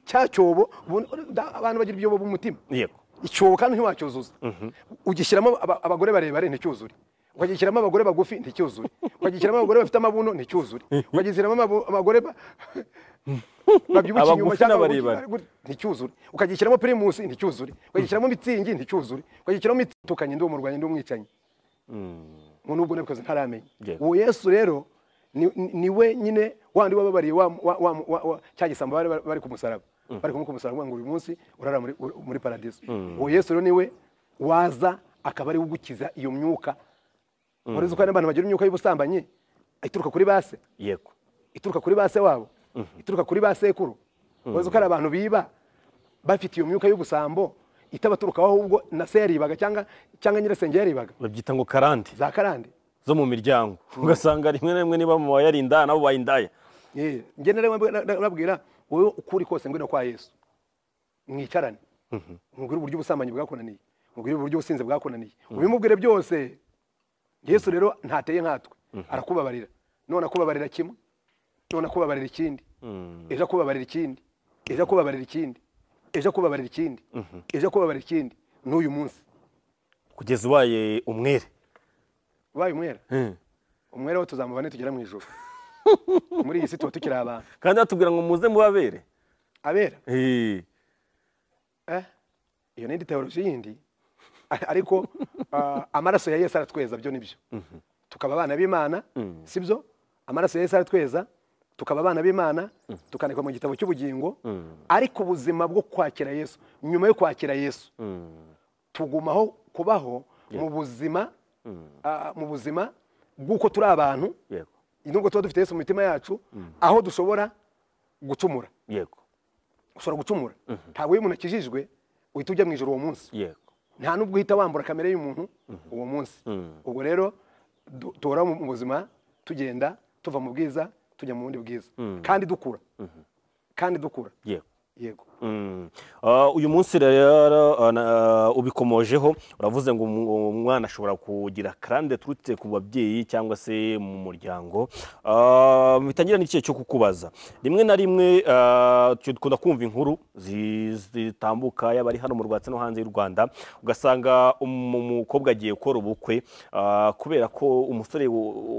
Cya cyobo, abantu bagira ibyobo mu mutima. Icyobo kandi ntiwacyuzuza, ugishyiramo abagore barebare nticyuzure, ukagishyiramo abagore bagufi nticyuzure, ukagishyiramo abagore bafite amabuno nticyuzure, ukagishyiramo abagore babyibushye inyuma cyangwa nticyuzure, ukagishyiramo primusi nticyuzure, ukagishyiramo mitsingi nticyuzure, ukagishyiramo mitukanye. Ndi umurwanyi, ndi umwicanyi, ngo nubwo nabikoze ntaramenya. Uwo Yesu rero ni we nyine wandi wababariye cya gisambo bari ku musaraba, bari kumwe ku musaraba ngo uyu munsi urara muri paradiso. Uwo Yesu rero niwe waza akaba ari ugukiza iyo myuka. Urizi ko n'abantu bagira imyuka y'ubusambanyi ituruka kuri base, yego, ituruka kuri base wabo, ituruka kuri basekuru. Urizi ko abantu biba bafite iyo myuka y'ubusambo itabaturukaho, ahubwo na se yaribaga cyangwa nyirasenge yaribaga, babyita ngo karande, za karande zo mu miryango. Ugasanga rimwe na rimwe niba mama yarinda nabo bayindaya. Nge narabwira wowe ukuri kose, ngwino kwa Yesu mwicarane, mubwire uburyo ubusambanyi bwakunaniye, mubwire uburyo ubusinzi bwakunaniye, ubimubwire byose. Yesu rero ntateye nkatwe, arakubabarira. None akubabarira kimwe, none akubabarira ikindi, ejo akubabarira ikindi, ejo akubabarira ikindi, ejo akubabarira ikindi, ejo akubabarira ikindi, n'uyu munsi kugeza ubaye umwere. Ubaye umwere? Umwere wo tuzamubane tugera mu ijuru. Muri iyi si tuba tukiri abantu. Kandi batubwira ngo muze mubabere. Abera? Iyo ni teoloji yindi, ariko amaraso ya Yesu aratweza, byo nibyo. Tukaba abana b'Imana, sibyo? Amaraso ya Yesu aratweza, tukaba abana b'Imana, tukandikwa mu gitabo cy'ubugingo. Ariko ubuzima bwo kwakira Yesu, nyuma yo kwakira Yesu, tugumaho kubaho mu buzima, mu buzima bw'uko turi abantu, nubwo tuba dufite Yesu mu mitima yacu, aho dushobora gucumura. Yego, ushobora gucumura. Ntabwo iyo umuntu akijijwe uhita ujya mu ijuru uwo munsi. Yego, nta nubwo uhita wambura kamere y'umuntu uwo munsi. Ubwo rero duhora mu buzima tugenda tuva mu bwiza tujya mu bundi bwiza, kandi dukura, kandi dukura. Yego, yego. Uyu munsi rero ubikomojeho, uravuze ngo umwana ashobora kugira karande turutse ku babyeyi cyangwa se mu muryango. Bitangira n'ikihe cyo kukubaza, rimwe na rimwe dukunda kumva inkuru zitambuka yaba ari hano mu Rwanda no hanze y'u Rwanda, ugasanga umukobwa agiye gukora ubukwe kubera ko umusore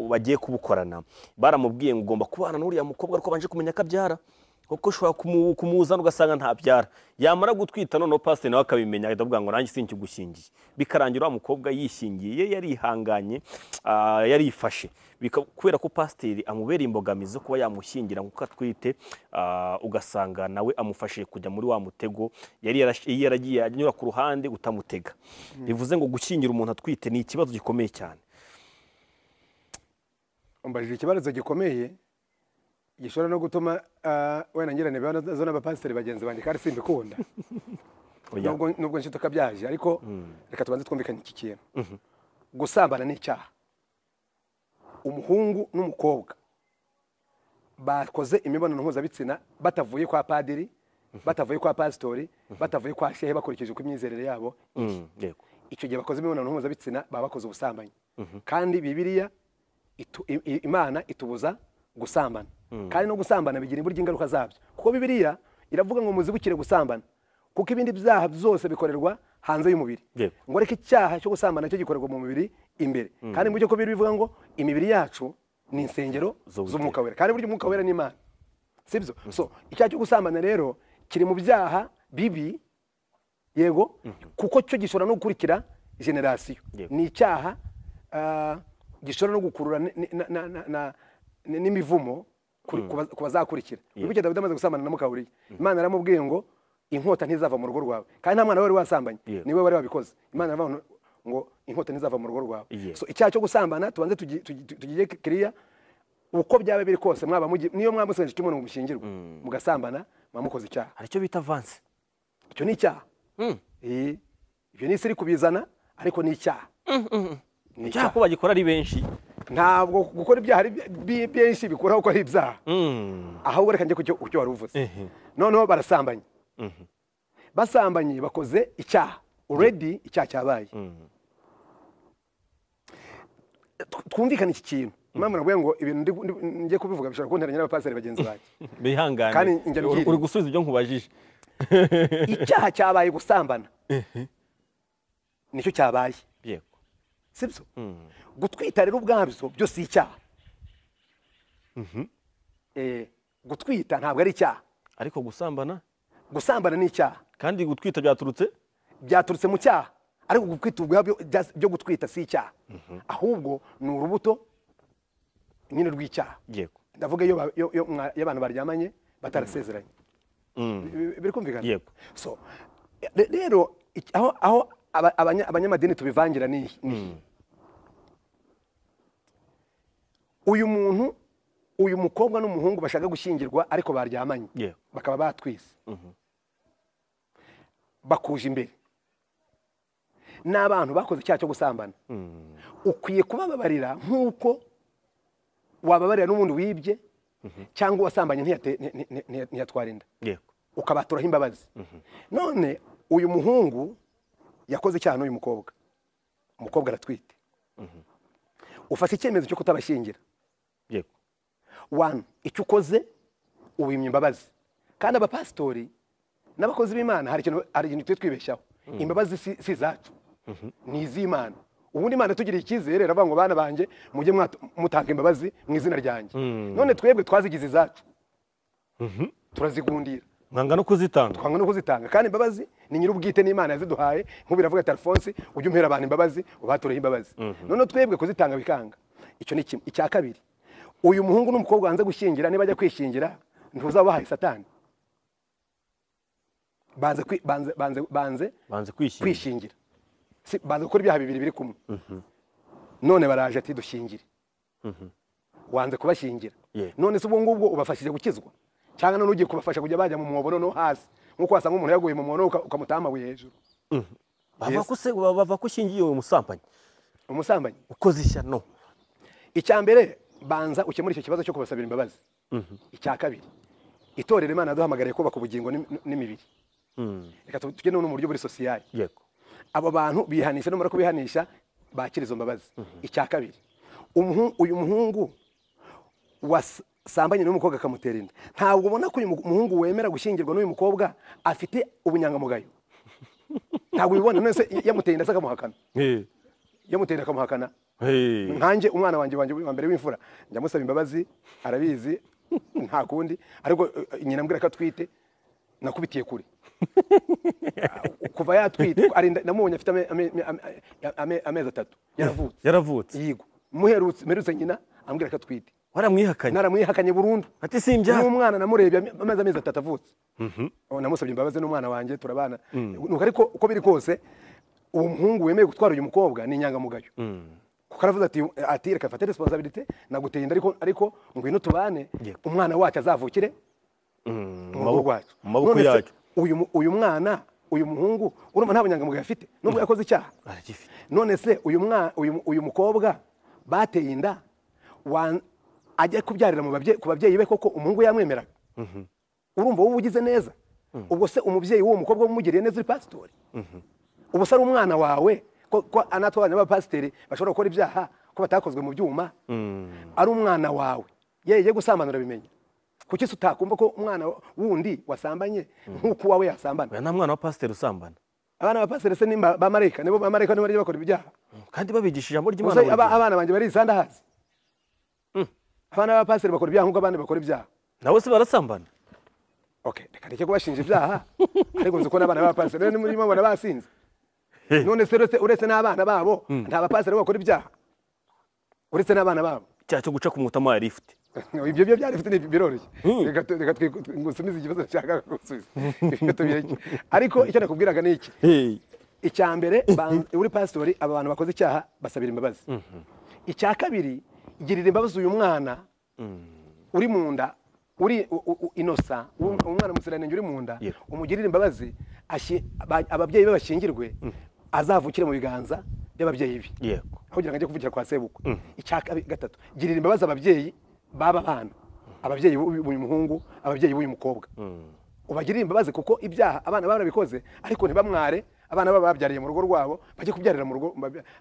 bagiye kubukorana baramubwiye ngo ugomba kubana n'uriya mukobwa ariko abanje kumenya ko abyara, kuko ushobora kumuzana ugasanga ntabyara, yamara gutwita noneho pasiteri nawe akabimenya ahita avuga ngo nanjye sinkigushyingiye, bikarangira wa mukobwa yishingiye, yarihanganye, yarifashe, kubera ko pasiteri amubereye imbogamizi zo kuba yamushyingira kuko atwite, ugasanga nawe amufashije kujya muri wa mutego yari yaragiye anyura ku ruhande utamutega. Bivuze ngo gushyingira umuntu atwite ni ikibazo gikomeye cyane. Umbajije ikibazo gikomeye gishobora no gutuma wenda ngirane ibibazo n'abapasiteri bagenzi banjye, kandi simbikunda nubwo nshituka byaje, ariko reka tubanze twumvikane iki kintu. Gusambana ni icyaha. Umuhungu n'umukobwa bakoze imibonano mpuzabitsina batavuye kwa padiri, batavuye kwa pasitori, batavuye kwa shehe, bakurikije uko imyizerere yabo, icyo gihe bakoze imibonano mpuzabitsina baba bakoze ubusambanyi. Kandi Bibiliya Imana itubuza gusambana. Kandi no gusambana bigira imburyo ingaruka zabyo, kuko Bibiliya iravuga ngo muzibukire gusambana, kuko ibindi byaha byose bikorerwa hanze y'umubiri, ngo ariko icyaha cyo gusambana cyo gikorerwa mu mubiri imbere. Kandi mu cyo ko Bibiliya bivuga ngo imibiri yacu ni insengero z'Umwuka Wera, kandi buryo Umwuka Wera ni Imana, sibyo? So icyaha cyo gusambana rero kiri mu byaha bibi, yego, kuko cyo gishobora no gukurikira generasiyo. Ni icyaha gishobora no gukurura n'imivumo ku bazakurikira. Wibuke Dawidi amaze gusambana na Mukawuriya, Imana yaramubwiye ngo inkota ntizava mu rugo rwawe, kandi nta mwana wari wasambanye, niwe wari wabikoze. Imana yaravuga ngo inkota ntizava mu rugo rwawe. So icyaha cyo gusambana tubanze tugiye kiriya, uko byaba biri kose, mwaba niyo mwamusenje cy'umuntu ngo mushyingirwe mugasambana, mwamukoze icyaha. Hari icyo bita avance, icyo ni icyaha. Ibyo ni isi iri kubizana, ariko ni icyaha. Ni Icyaha ko bagikora ari benshi. Ntabwo gukora ibyaha ari byinshi bikuraho ko ari ibyaha. Ahubwo reka njye ku cyo wari uvuze. Noneho barasambanye. Basambanye bakoze icyaha. Already icyaha cyabaye. Twumvikane iki kintu. Mama navuye ngo ibintu ngiye kubivuga bishobora kunteranya n'abapasiteri bagenzi banjye. Bihangane. Uri gusubiza ibyo nkubajije. Icyaha cyabaye gusambana. Nicyo cyabaye. Yego. Sibyo? Gutwita rero ubwabyo byo si icyaha. Gutwita ntabwo ari icyaha. Ariko gusambana? Gusambana ni icyaha. Kandi gutwita byaturutse? Byaturutse mu cyaha. Ariko gutwita ubwabyo byo gutwita si icyaha. Ahubwo ni urubuto nyine rw'icyaha. Yego. Ndavuga iyo abantu baryamanye batarasezeranye. Biri kumvikana? Yego. So rero aho abanyamadini tubivangira ni uyu muntu, uyu mukobwa n'umuhungu bashaka gushyingirwa ariko baryamanye bakaba batwise bakuje imbere n'abantu bakoze icyaha cyo gusambana, ukwiye kubababarira nk'uko wababarira n'ubundi wibye cyangwa wasambanye ntiyatwara inda, ukabaturaho imbabazi. None uyu muhungu yakoze icyaha n'uyu mukobwa, umukobwa aratwite, ufata icyemezo cyo kutabashyingira. Yego. One, icyo ukoze ubimye imbabazi. Kandi abapasitori n'abakozi b'Imana hari ikintu twibeshyaho. Imbabazi si zacu, ni iz'Imana. Ubundi Imana tugiriye icyizere iravuga ngo bana banjye mujye mutanga imbabazi mu izina ryanjye. None twebwe twazigize izacu, turazigundira, mwanga no kuzitanga, twanga no kuzitanga. Kandi imbabazi ni nyir'ubwite n'Imana yaziduhaye. Nk'ubu iravuga ati Alphonse ujye umpera abantu imbabazi ubatureho imbabazi. None twebwe kuzitanga bikanga. Icyo ni kimwe. Icya kabiri, uyu muhungu n'umukobwa wanze gushyingira, niba ajya kwishingira ntuzabahaye Satani. Banze kwishingira. Si banze gukora ibyaha bibiri biri kumwe. None baraje ati dushyingire. Wanze kubashyingira. None se ubwo ngubwo ubafashije gukizwa? Cyangwa none ugiye kubafasha kujya bajya mu mwobo no hasi, nkuko wasanga umuntu yaguye mu mwobo ukamutama amabuye hejuru. Bava kushingiye uyu musambanyi. Umusambanyi ukoze ishyano. Icya mbere banza ukemura icyo kibazo cyo kubasabira imbabazi. Icya kabiri, itorero Imana yaduhamagariye kubaka ubugingo n'imibiri. Reka tujye no mu buryo buri social. Yego. Abo bantu bihanisha, numara kubihanisha bakira izo mbabazi. Icya kabiri, uyu muhungu wasambanye n'umukobwa akamutera inda, ntabwo ubona ko uyu muhungu wemera gushyingirwa n'uyu mukobwa afite ubunyangamugayo? Ntabwo ubibona? None se yamuteye inda akamuhakana? Yamuteye inda akamuhakana. Nkanjye umwana wanjye wa mbere w'imfura njya musaba imbabazi, arabizi nta kundi, ariko nyina ambwira ko atwite, nakubitiye kure. Kuva yatwite namubonye afite amezi 3 yaravutse. Yego. Mperutse nyina ambwira ko atwite. Waramwihakanye? Naramwihakanye burundu. Ati simbya. N'umwana namurebye amezi 3 avutse. Namusabye imbabazi n'umwana wanjye turabana. Nuko ariko uko biri kose uwo muhungu wemeye gutwara uyu mukobwa ni inyangamugayo. Kuko aravuze ati reka mfate responsabilité naguteye inda ariko ngwino tubane, umwana wacu azavukire mu rugo rwacu, mu maboko yacu. Uyu mwana, uyu muhungu urumva nta bunyangamugayo afite nubwo yakoze icyaha aragifite. None se uyu mukobwa bateye inda ajya kubyarira ku babyeyi be koko umuhungu yamwemeraga? Urumva wowe ugize neza? Ubwo se umubyeyi w'uwo mukobwa umugiriye neza uri pasitori? Ubu se ari umwana wawe ko anatwe abana b'abapasiteri bashobora gukora ibyaha ko batakozwe mu byuma? Ari umwana wawe yeye gusambana urabimenya. Kuki se utakumva ko umwana wundi wasambanye nk'uko wawe yasambana? Nta mwana wa pasiteri usambana. Abana ba pasiteri se ni ba marayika, nibo ba marayika nibo bakora ibyaha. Kandi babigisha ijambo ry'Imana. Abana banjye barisanda hasi. Abana ba pasiteri bakora ibyaha nk'uko abandi bakora ibyaha. Nawe se barasambana? Okay, reka ndeke kubashinja ibyaha. Ariko nzi ko n'abana ba pasiteri ni muri mabona basinze. None se uretse n'abana babo nta bapasiteri bakora ibyaha? Uretse n'abana babo. Icyaha cyo guca ku mutama ya lift. Ibyo byo byari bifite biroroshye. Reka ngusubize ikibazo nshaka gusubiza. Ariko icyo nakubwiraga ni iki? Icya mbere, uri pasitori, aba bantu bakoze icyaha basabira imbabazi. Icya kabiri, girira imbabazi uyu mwana uri mu nda, uri inosa, umwana muziranenge uri mu nda, umugirire imbabazi, ababyeyi be bashingirwe, azavukire mu biganza by'ababyeyi be. aho kugira ngo ajye kuvukira kwa sebukwe. Icya gatatu, girira imbabazi ababyeyi b'aba bana, ababyeyi b'uyu muhungu, ababyeyi b'uyu mukobwa, ubagirire imbabazi kuko ibyaha abana barabikoze, ariko ntibamware. Abana baba babyariye mu rugo rwabo, bajye kubyarira mu rugo,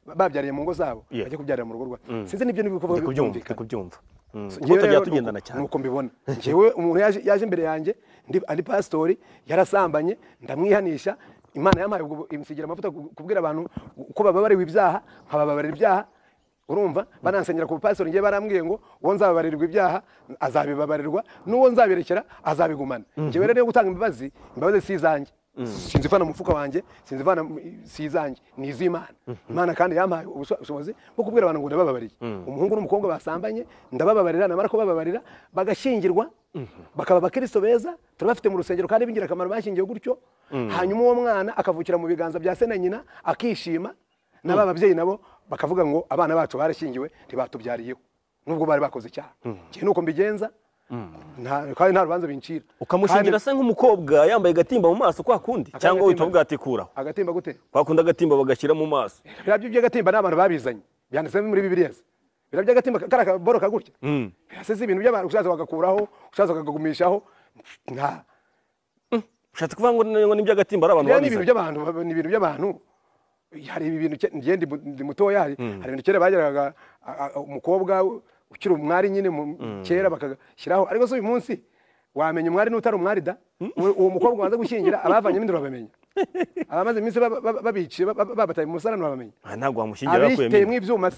babyariye mu ngo zabo, bajye kubyarira mu rugo rwabo. Sinzi nibyo nibikuvuga byumvikana kubyumva. Kuko tujya tugendana cyane nuko mbibona. Njyewe umuntu yaje imbere yanjye ndi pastori, yarasambanye, ndamwihanisha. Imana yampaye imsigira amavuta kubwira abantu uko bababariwe ibyaha, nkabababarira ibyaha. Urumva banansengera ku pastori, ngiye barambwiye ngo uwo nzababarirwa ibyaha azabibabarirwa, n'uwo nzabirekera azabigumana. Njyewe rero gutanga imbabazi, imbabazi si izanjye, sinzivana mu mufuka wanjye, sinzivana si izanjye, ni iz'Imana. Imana kandi yampaye ubushobozi bwo kubwira abantu ngo ndabababariye. Umuhungu n'umukobwa basambanye ndabababarira, namara kubababarira bagashyingirwa, bakaba abakristo beza, turabafite mu rusengero kandi b'ingirakamaro bashyingiwe gutyo. Hanyuma uwo mwana akavukira mu biganza bya se na nyina akishima, n'aba babyeyi nabo bakavuga ngo abana bacu barashyingiwe ntibatubyariyeho nubwo bari bakoze icyaha. Njye nuko mbigenza, kandi nta rubanza bincira. Ukamushingira se nk'umukobwa yambaye agatimba mu maso kwa kundi, cyangwa uhita uvuga ati kuraho agatimba gute? Kwa kundi agatimba bagashyira mu maso. Biriya by'agatimba n'abantu babizanye byanditse muri Bibiliya. Biriya by'agatimba kara boroka gutya, biraseze ibintu by'abantu, ushatse bagakuraho, ushatse bakagumishaho. Nta ushatse kuvuga ngo ni by'agatimba ari abantu babizanye. Ni ibintu by'abantu, ni ibintu by'abantu. Hari ibintu ngiye ndi mutoya, hari ibintu kera bageraga umukobwa ukiri umwari nyine kera bakagashyiraho, ariko se uyu munsi wamenya umwari n'utari umwari da? Uwo mukobwa waza gushyingira abavanyemo induru babamenya, abamaze iminsi babiciye babataye mu musarani babamenya. Ntabwo wamushyingira bakuyemo abiteyemo ibyuma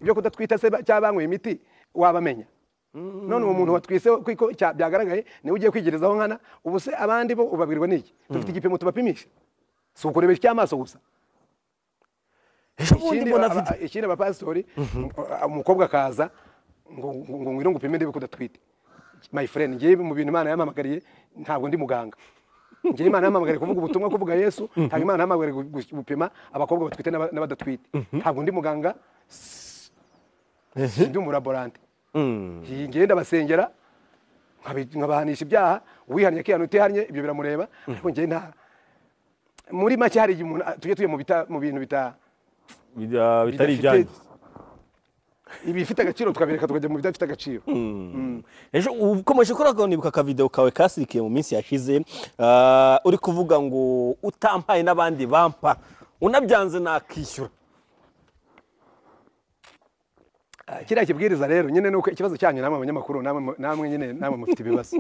ibyo kudatwita se cyangwa banyweye imiti wabamenya. None uwo muntu watwise kuko byagaragaye niwe ugiye kwigerezaho nkana, ubu se abandi bo ubabwirwa n'iki? Dufite igipimo tubapimisha, si ukurebesha icy'amaso gusa. Ikindi abapasitori, umukobwa akaza ngo ngwino ngupime ndebe ko udatwite. My friend, ngiye mu bintu Imana yampamagariye, ntabwo ndi muganga. Ngiye Imana yampamagariye kuvuga ubutumwa, kuvuga Yesu, ntabwo Imana yampamagariye gupima abakobwa batwite n'abadatwite. Ntabwo ndi muganga, ndi umulaborante. Ngiye ndabasengera nkabahanisha ibyaha, uwihannye akihana, utihannye ibyo biramureba. Ariko ngiye nta muri make hari igihe umuntu tujye mu bintu bitari ibyanyu, ibifite agaciro tukabireka tukajya mu bidafite agaciro. Ejo ukomeje kora nibuka ka video kawe kasirikiye mu minsi yashize, uri kuvuga ngo utampaye n'abandi bampa, unabyanze nakishyura. Kiriya kibwiriza rero nyine nuko ikibazo cyanyu namwe abanyamakuru, namwe nyine namwe mufite ibibazo.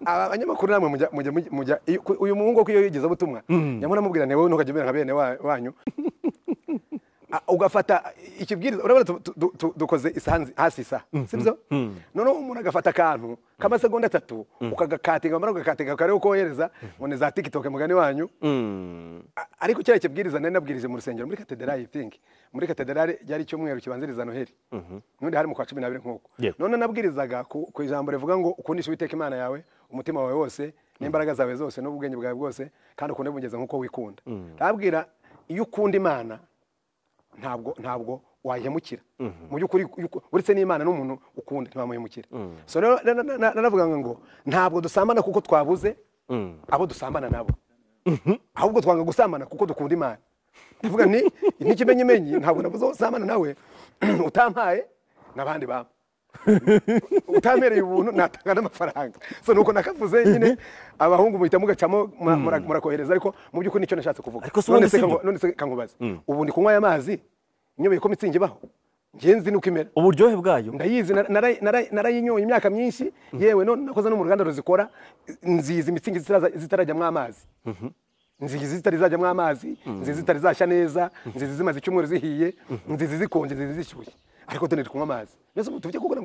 Abanyamakuru namwe mujya uyu muhungu ko iyo yigeze ubutumwa nyamara namubwira ne wowe ntukajya umera nka bene wanyu, ugafata ikibwiriza. Urabona dukoze isaha hasi isaha, sibyo? Noneho umuntu agafata akantu k'amasegonda 3 ukagakatinga, amara ugakatinga kareba uko wohereza ngo ni za TikTok mugani wanyu. Ariko kiriya kibwiriza nari nabwirije mu rusengero muri katedrali, I think muri katedrali ryari icyumweru kibanziriza Noheli, nundi hari mu kwa 12 nk'uko. None nabwirizaga ku ijambo rivuga ngo ukundishe Uwiteka Imana yawe umutima wawe wose n'imbaraga zawe zose n'ubwenge bwawe bwose, kandi ukunde mugeza nk'uko wikunda. Ndabwira iyo ukunda Imana ntabwo wayihemukira. Mu by'ukuri uretse n'Imana n'umuntu ukunda ntiwamuhemukira. So rero naravuga ngo ntabwo dusambana kuko twabuze abo dusambana nabo, ahubwo twanga gusambana kuko dukunda Imana. Ndavuga nti n'ikimenyimenyi ntabwo nabuze usambana nawe utampaye n'abandi bampa, utampereye ubuntu natanga n'amafaranga. So nuko nakavuze nyine abahungu muhita mugacamo murakohereza, ariko mu by'ukuri nicyo nashatse kuvuga. None se kankubaze, ubu ndi kunywa aya mazi nyobeye ko mitsingi baho, ngiye nzi nuko imera, uburyohe bwayo ndayizi, narayinyoye imyaka myinshi, yewe none nakoze no mu ruganda ruzikora, nzizi mitsingi zitarajyamo amazi, nzizi zitari zajyamo amazi, nzizi zitari zashya neza, nzizi zimaze icyumweru zihiye, nzizi zikonje, nzizi zishyushye, ariko tone kunywa amazi. Nese tujye kuko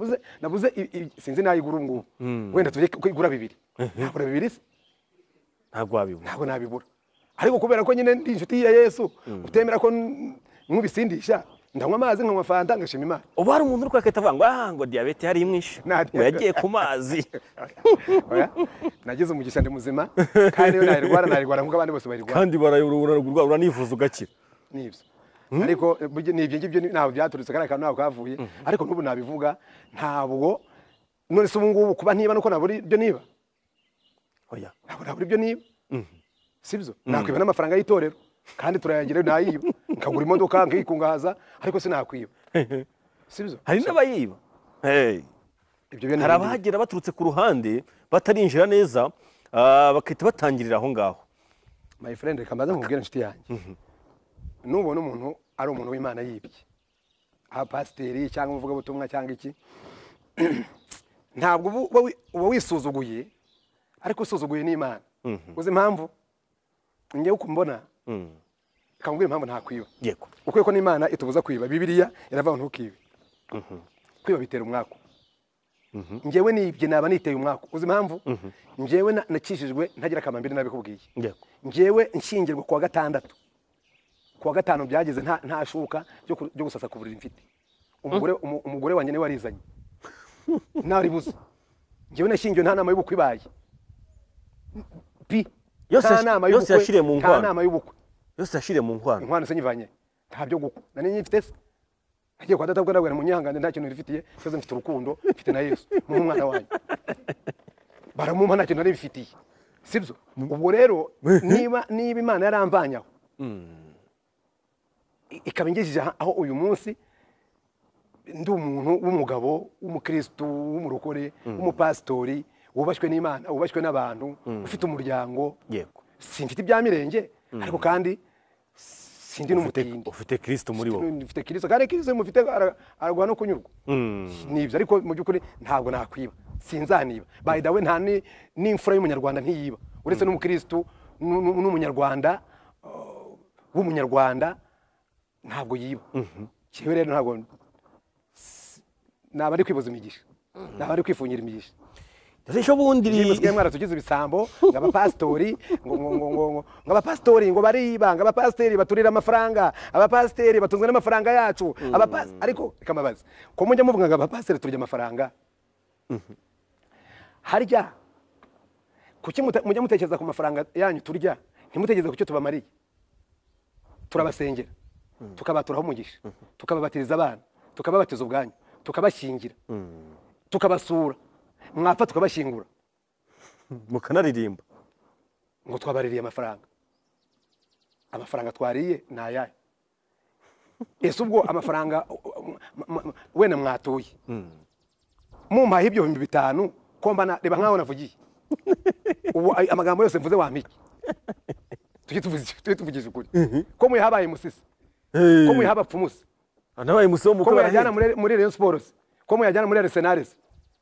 nabuze sinzi nayigura ngubu, wenda tujye kugura 2, ntabwo 2 se ntabwo wabibura, ntabwo nabibura. Ariko kubera ko nyine ndi inshuti ya Yesu utemera ko nkubisindisha, ndanywa amazi nkanywa fanta ngashima Imana. Ubu hari umuntu uri kwaketa avuga ngo ah ngo diabete hari imwishe, ngo yagiye ku mazi. Oya, nagize umugisha ndi muzima, kandi niyo nayirwara nkuko abandi bose bayirwara, kandi barayurura uranivuza ugakira. Nibyo. Ariko nibyo ngibyo ntabwo byaturutse kare kantu ntabwo kavuye, ariko n'ubu nabivuga ntabwo. None se ubu ngubu kuba ntiba nuko naburi ibyo niba? Oya, ntabwo naburi ibyo niba, sibyo? Nakwiba n'amafaranga y'itorero. Kandi turayagira nayiba, nkagura imodoka nkikungahaza, ariko sinakwiba. Sibyo? Hari n'abayiba. Hey. Ibyo byo Hari abahagera baturutse ku ruhande batarinjira neza, bakahita batangirira aho ngaho. My friend, reka mbaze nkubwire inshuti yanjye. Nubona umuntu ari umuntu w'Imana yibye, aha pasiteri cyangwa umuvugabutumwa cyangwa iki, ntabwo uba wisuzuguye, ariko usuzuguye n'Imana. Uzi impamvu? Njyewe uko mbona, reka nkubwire impamvu ntakwiba. Yego. Ukwiye ko n'Imana itubuza kwiba. Bibiliya iravuga ngo ntukibe. Kwiba bitera umwaku. Njyewe nibye naba niteye umwaku. Uzi impamvu? Njyewe nakijijwe ntagira akamambiri nabikubwiye. Yego. Njyewe nshingirwa kuwa gatandatu. Kuwa gatanu byageze nta shuka ryo gusasa ku buriri mfite. Umugore wanjye niwe warizanye. Naribuze. Njyewe nashingiwe nta nama y'ubukwe ibaye. Pi. Yose yashiriye mu nkwano. Nta nama y'ubukwe. Yose yashiriye mu nkwano. Inkwano se nyivanye. Nta byo gukwa. Nani nyifite se? Agiye kwa data bwo ndabwira munyihangane nta kintu nifitiye, cyose mfite urukundo, mfite na Yesu, mu mwana wanjye. Baramumpa nta kintu nari mfitiye. Sibyo? Ubwo rero niba Imana yaramvanyaho, ikaba ingejeje aho uyu munsi ndi umuntu w'umugabo, w'umukristo, w'umurokore, w'umupasitori, wubashywe n'Imana, wubashywe n'abantu, ufite umuryango. Yego. Simfite ibya mirenge, ariko kandi sindi n'umutindi. Ufite Kristo muri wowe. Ufite Kristo, kandi Kristo mufite araguha no kunyurwa. Nibyo, ariko mu by'ukuri ntabwo nakwiba. Sinzaniba. By the way, nta n'imfura y'umunyarwanda ntiyiba. Uretse n'umukristo n'umunyarwanda w'umunyarwanda ntabwo yiba. Cyewe rero ntabwo naba ari kwibuza imigisha. Naba ari kwifunyira imigisha. Ejo bundi musigaye mwaratugize ibisambo, ngo abapasitori ngo abapasitori ngo bariba, ngo abapasiteri baturira amafaranga, abapasiteri batunzwe n'amafaranga yacu, ariko reka mbabaze, ko mujya muvuga ngo abapasiteri turya amafaranga, harya kuki mujya mutekereza ku mafaranga yanyu turya, ntimutekereze ku cyo tubamariye? Turabasengera, tukabaturaho umugisha, tukababatiriza abana, tukababatiza ubwanyu, tukabashyingira, tukabasura, mwapfa tukabashyingura, mukanaririmba ngo twabaririye amafaranga. Amafaranga twariye ni ayahe? Ese ubwo amafaranga wenda mwatuye mumpaye ibyo 5000 ko mbana, reba nkaho navugiye ubu amagambo yose mvuze wampiki. Tujye tuvugisha ukuri. Ko muyahabaye musisi, ko muyahaba pfumusi, anabaye musi wo ko muyajyana muri Rayon Sports, ko muyajyana muri Arsenal,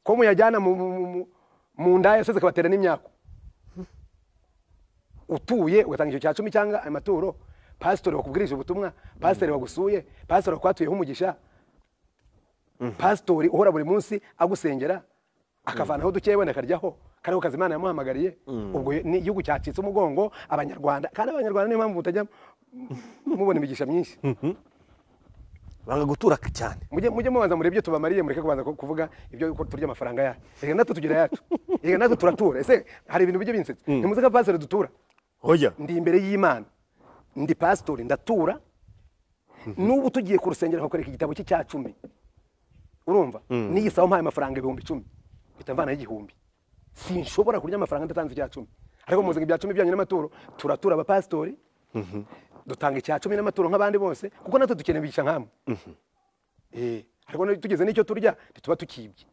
ko muyajyana mu ndaya seze kabatera n'imyako. Utuye ugatanga icyo cya 10 cyangwa amaturo, pastor wakubwirije ubutumwa, pastor wagusuye, pastor wakwatuyeho umugisha, pastor uhora buri munsi agusengera akavanaho duke wenda akaryaho, kariho kazi Imana yamuhamagariye. Ubwo ni igihugu cyacitse umugongo abanyarwanda, kandi abanyarwanda niyo mpamvu mutajya mubona imigisha myinshi. Banga gutura cyane. Mujye mubanza murebye tubamariye, mureke kubanza kuvuga ibyo turya amafaranga yacu. Reka natwe tugira yacu. Reka natwe turatura. Ese hari ibintu bijye binsetsa? Ntimuze ko pastor dutura. Oya. Ndi imbere y'Imana. Ndi pastor ndatura. N'ubu tugiye ku rusengero nkakwereka igitabo cy'icya 10. Urumva? Niyisaho mpaye amafaranga 10,000. Bitamvana 1,000. Sinshobora kurya amafaranga ndatanze icya 10. Ariko muze ngo ibya 10 byanyu n'amaturo, turatura abapastori. Dutanga icya 10 n'amaturo nk'abandi bose, kuko natwe dukeneye ibigisha nkamwe. Ariko tugeze n'icyo turya ntituba tukibye.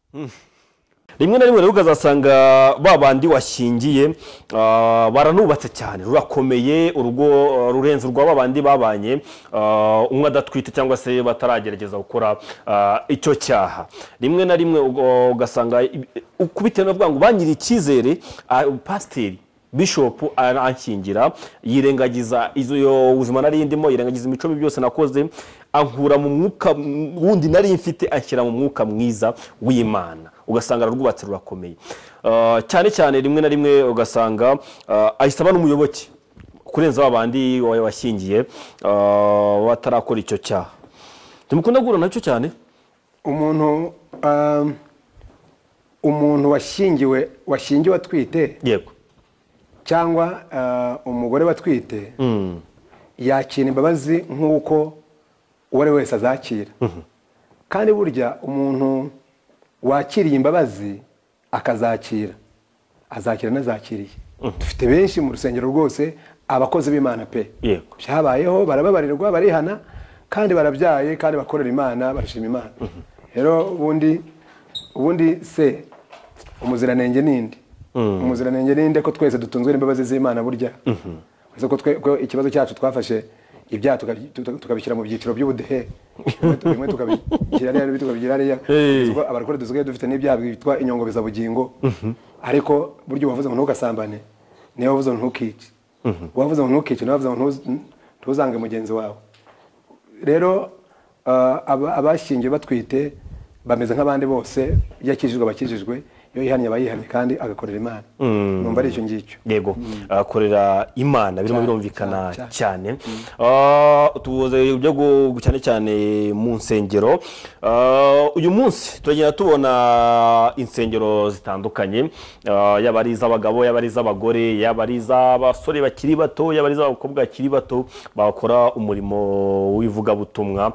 Rimwe na rimwe rero ukazasanga ba bandi washyingiye baranubatse cyane, rurakomeye, urugo rurenze urwa ba bandi babanye umwe adatwite cyangwa se bataragerageza gukora icyo cyaha. Rimwe na rimwe ugasanga ukubitewe no kuvuga ngo banyiri icyizere, pasiteri Bishop aranshingira, yirengagiza izo ubuzima nari ndimo, yirengagiza imico mibi byose nakoze, ankura mu mwuka wundi nari mfite anshyira mu mwuka mwiza w'Imana. Ugasanga rwubatse rurakomeye. Cyane cyane rimwe na rimwe ugasanga ahisaba n'umuyoboke kurenza babandi washyingiye batarakora icyo cyaha. Ntimukunda guhura nacyo cyane? Umuntu washyingiwe atwite, yego, cyangwa umugore batwite, yakira imbabazi nk'uko uwo ari wese azakira. Kandi burya umuntu wakiriye imbabazi akazakira, azakira n'azakiriye. Dufite benshi mu rusengero rwose abakozi b'Imana pe. Yego. Byabayeho, barababarirwa, barihana, kandi barabyaye, kandi bakorera Imana, barashima Imana. Rero ubundi se umuziranenge ninde? Umuziranenge ninde ko twese dutunzwe n'imbabazi z'Imana burya? Uretse ko ko ikibazo cyacu twafashe ibyaha tukabishyira mu byiciro by'ubudehe, bimwe tukabishyira hariya, ibindi tukabishyira hariya. Ubwo abarokore dusigaye dufite n'ibyaha byitwa inyongobezabugingo. Ariko burya uwavuze ngo ntugasambane, niwe wavuze ngo ntukice. Uwavuze ngo ntukice, niwe wavuze ngo ntuzange mugenzi wawe. Rero abashyingiwe batwite bameze nk'abandi bose, iyo akijijwe aba akijijwe, iyo yihannye aba yihannye, kandi agakorera Imana. Numva ari icyo ngicyo. Yego, akorera Imana birimo birumvikana cyane. Tuvuze ibyo cyane cyane mu nsengero. Uyu munsi turagenda tubona insengero zitandukanye, yaba ari iz'abagabo, yaba ari iz'abagore, yaba ari iz'abasore bakiri bato, yaba ari iz'abakobwa bakiri bato bakora umurimo w'ivugabutumwa,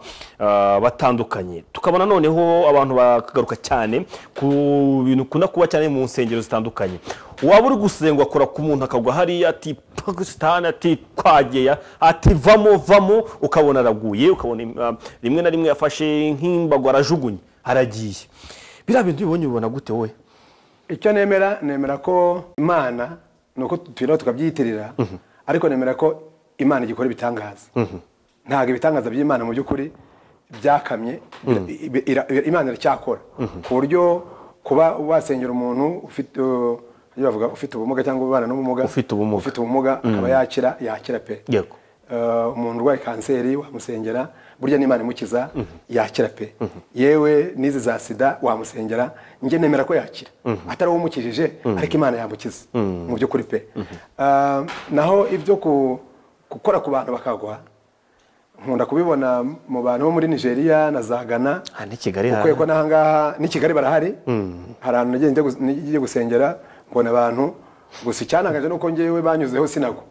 batandukanye. Tukabona noneho abantu bakagaruka cyane ku bintu ukunda kuba cyane mu nsengero zitandukanye. Waba uri gusenga akora ku muntu akagwa hariya, ati Pakistan, ati kwageya, ati vamo vamo, ukabona araguye, ukabona rimwe na rimwe yafashe nk'imbago arajugunye aragiye. Biriya bintu ubibonye ubibona gute wowe? Icyo nemera, nemera ko Imana nuko tuyiraho tukabyitirira, ariko nemera ko Imana igikora ibitangaza. Ntabwo ibitangaza by'Imana mu by'ukuri byakamye, Imana iracyakora. Ku buryo kuba wasengera umuntu ufite, bavuga ufite ubumuga cyangwa ubana n'ubumuga, Ufite ubumuga. ufite ubumuga akaba yakira, yakira pe. Yego. Umuntu urwaye kanseri wamusengera, burya n'Imana imukiza, yakira pe. Yewe n'izi za sida wamusengera, njye nemera ko yakira. Atari wowe umukijije, ariko Imana yamukiza mu by'ukuri pe. Naho ibyo gukora ku bantu bakagwa, nkunda kubibona mu bantu bo muri Nigeria na za Ghana. Ni Kigali Kuko hari. ko n'ahangaha ni Kigali barahari. Hari ahantu nagiye ngiye gusengera mbona abantu, gusa icyantangaje nuko njyewe banyuzeho sinago.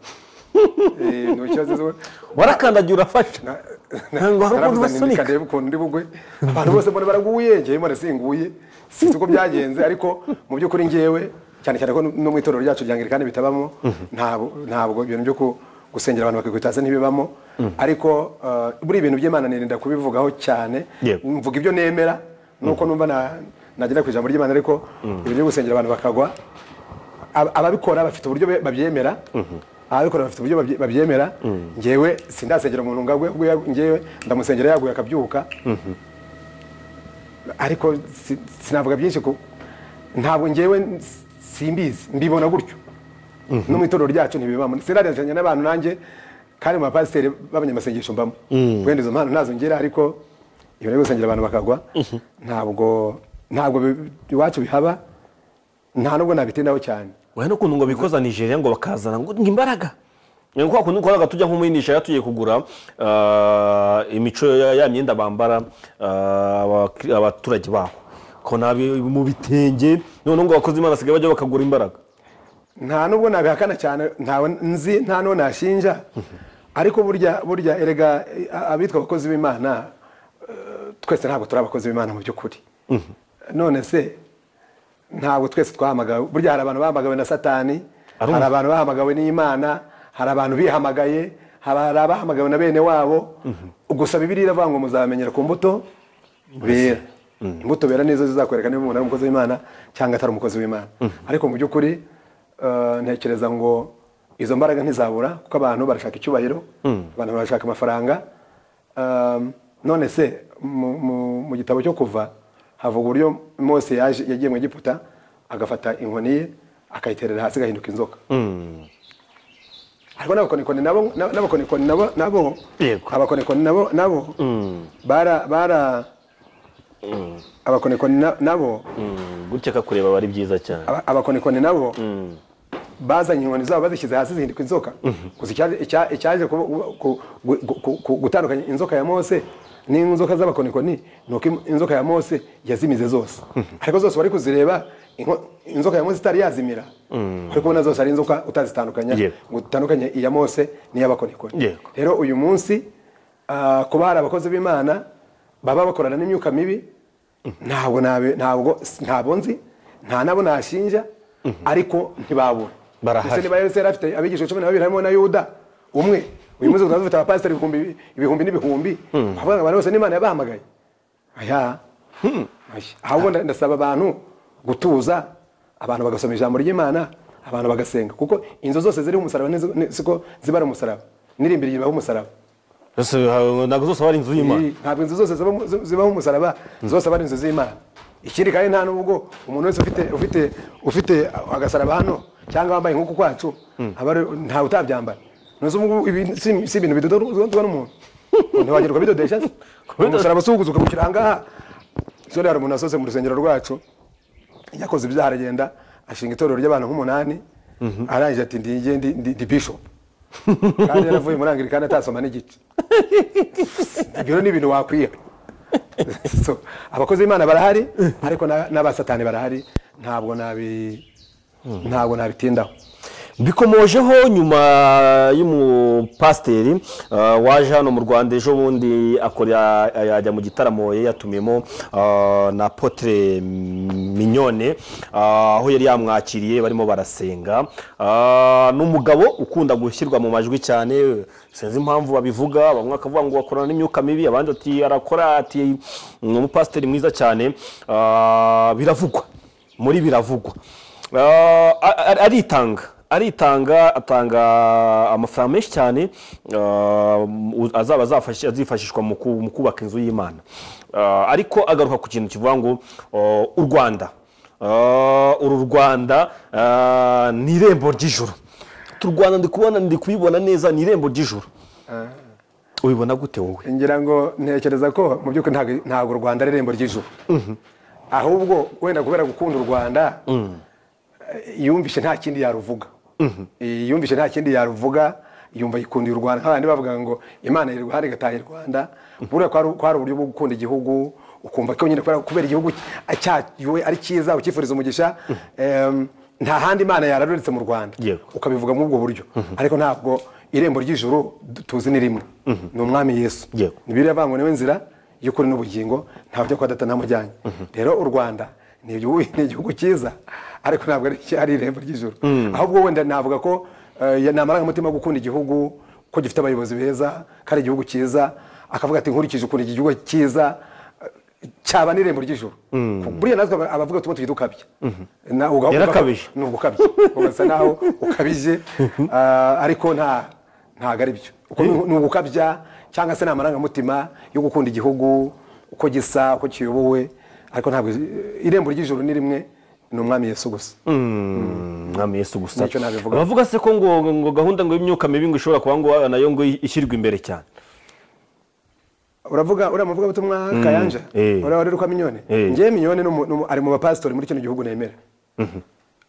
Ni ikibazo zo- Warakandagiye urafasha. Ngo hari ukuntu Naravuze nti basunika. reka ndebe ukuntu ndi bugwe. Abantu bose mbona baraguye, njyewe mbona singuye. Sinzi uko byagenze, ariko mu by'ukuri njyewe cyane cyane ko no mu itorero ryacu rya Anglikani bitabamo, ntabwo ibintu byo gusengera abantu bakikubita hasi ntibibamo. Ariko buri ibintu by'Imana nirinda kubivugaho cyane. Mvuga ibyo nemera nuko numva nagera ku ijambo ry'Imana, ariko ibintu byo gusengera abantu bakagwa, ababikora bafite uburyo babyemera. Ababikora bafite uburyo babyemera. Njyewe sindasengera umuntu ngo agwe, ahubwo njyewe ndamusengera yaguye akabyuka. Ariko sinavuga byinshi ntabwo njyewe simbizi, mbibona gutyo. No mu itorero ryacu ntibibamo. Sinarenganya n'abantu nanjye, kandi mu bapasiteri b'abanyamasengesho mbamo. Wenda izo mpano ntazo ngira, ariko ibintu byo gusengera abantu bakagwa, ntabwo iwacu bihaba, nta nubwo nabitindaho cyane. Oya, n'ukuntu ngo bikoza Nigeria ngo bakazana ngo imbaraga. Ni kwa kuntu ukoraga tujya nko muri Nigeria tugiye kugura imico ya myenda bambara, abaturage baho. Ko nabi mu bitenge, none ngo abakozi Imana basigaye bajya bakagura imbaraga. Nta nubwo nabihakana cyane, ntawe nzi, nta n'uwo nashinja. Ariko burya erega abitwa abakozi b'Imana, twese ntabwo turi abakozi b'Imana mu by'ukuri. None se ntabwo twese twahamagawe. Burya hari abantu bahamagawe na Satani, hari abantu bahamagawe n'Imana, hari abantu bihamagaye, hari abahamagawe na bene wabo. Gusa Bibiliya iravuga ngo muzabamenyera ku mbuto bera. Imbuto bera nizo zizakwereka niba umuntu ari umukozi w'Imana cyangwa atari umukozi w'Imana. Ariko mu by'ukuri, ntekereza ngo izo mbaraga ntizabura, kuko abantu barashaka icyubahiro, abantu barashaka amafaranga. None se mu gitabo cyo Kuva havuga uburyo Mose yagiye mu Egiputa agafata inkoni ye akayiterera hasi igahinduka inzoka. Ariko n'abakonikoni nabo, n'abakonikoni nabo, nabo, abakonikoni nabo, nabo, bara, bara, abakonikoni nabo, Gutya kakureba bari byiza cyane. Abakonikoni nabo bazanye inkoni zabo bazishyize hasi zihinduka inzoka. Gusa icyaje gutandukanya inzoka ya Mose n'inzoka z'abakonikoni nuko inzoka ya Mose yazimize zose. Ariko zose wari kuzireba, inzoka ya Mose itari yazimira. Ariko kubona zose ari inzoka utazitandukanya, ngo utandukanye iya Mose n'iy'abakonikoni. Rero uyu munsi, kuba hari abakozi b'Imana baba bakorana n'imyuka mibi, ntabwo nabe, ntabwo, ntabwo nzi, nta nabo nashinja, ariko ntibabura. Ese niba Yesu yari afite abigishwa 12 harimo na Yuda umwe, uyu munsi tukaba dufite abapasiteri ibihumbi n'ibihumbi, bavuga ngo abantu bose n'Imana yabahamagaye. Aya. Ahubwo ndasaba abantu gutuza, abantu bagasoma ijambo ry'Imana, abantu bagasenga, kuko inzu zose ziriho umusaraba siko ziba ari umusaraba, n'irimbiri ribaho umusaraba. Ntabwo zose aba ari inzu y'Imana. Ntabwo inzu zose zibaho umusaraba, zose aba ari inzu z'Imana. Ikindi kandi nta nubwo umuntu wese ufite agasaraba hano cyangwa wambaye nk'uku kwacu ntawe utabyambara. Ibi si ibintu bidodwa n'umuntu, ntiwagerwa bidodesha se umusaraba usuhuguza ukamushyira aha ngaha. Sore hari umuntu wasohotse mu rusengero rwacu yakoze ibyaha, aragenda ashinga itorero ry'abantu nk'umunani, arangije ati ndi bishop, kandi yaravuye muri Anglikani atasoma n'igice. Ibyo ni ibintu wakwiha. So abakozi b'Imana barahari, ariko n'abasatani barahari, ntabwo nabitindaho. Bikomojeho nyuma y'umupasiteri waje hano mu Rwanda ejo bundi akora yajya mu gitaramo yatumiyemo na Apotre Mignone, aho yari yamwakiriye barimo barasenga. N'umugabo ukunda gushyirwa mu majwi cyane, sinzi impamvu babivuga, bamwe bakavuga ngo akorana n'imyuka mibi, abandi ati arakora, ati ni umupasiteri mwiza cyane. Biravugwa muri biravugwa aritanga atanga amafaranga menshi cyane azaba azifashishwa mu kubaka inzu y'Imana. Ariko agaruka ku kintu kivuga ngo u Rwanda, uru Rwanda ni irembo ry'ijuru. Tu Rwanda ndikubona, ndikubibona neza, ni irembo ry'ijuru. Ubibona gute wowe? Ngira ngo ntekereza ko mu by'ukuri ntabwo u Rwanda ari irembo ry'ijuru, ahubwo wenda kubera gukunda u Rwanda yumvishe nta kindi yaruvuga. Yumvishe nta kindi yaruvuga, yumva yikundiye u Rwanda. Nk'abandi bavuga ngo Imana iri guhari igataha i Rwanda, buriya kwari uburyo bwo gukunda igihugu, ukumva ko nyine kubera igihugu cyawe ari cyiza ukifuriza umugisha, nta handi Imana yararuretse mu Rwanda, ukabivuga muri ubwo buryo. Ariko ntabwo irembo ry'ijuru tuzi ni rimwe, ni Umwami Yesu. Bibiliya ivuga ngo niwe nzira y'ukuri n'ubugingo, nta byo kwa data ntamujyanye. Rero u Rwanda ni igihugu cyiza, ariko ntabwo ari irembo ry'ijuru. Ahubwo wenda navuga ko ni amarangamutima yo gukunda igihugu, ko gifite abayobozi beza, ko ari igihugu cyiza, akavuga ati nkurikije ukuntu iki gihugu cyiza cyaba n'irembo ry'ijuru. Buriya natwe abavuga tuba tujya dukabya. Yarakabije. Ni ugukabya, ugasa naho ukabije, ariko ntabwo ari byo. Ni ugukabya cyangwa se ni amarangamutima yo gukunda igihugu uko gisa, uko kiyobowe, ariko ntabwo irembo ry'ijuru ni rimwe, ni Umwami Yesu gusa. Umwami Yesu gusa. Bavuga se ko ngo gahunda ngo y'imyuka mibi ngo ishobora kuba ngo nayo ngo ishyirwa imbere cyane. Uravuga uriya muvugabutumwa Kayanja, uriya wari kwa Mignone. Njye Mignone ari mu bapasitori muri kino gihugu nemera.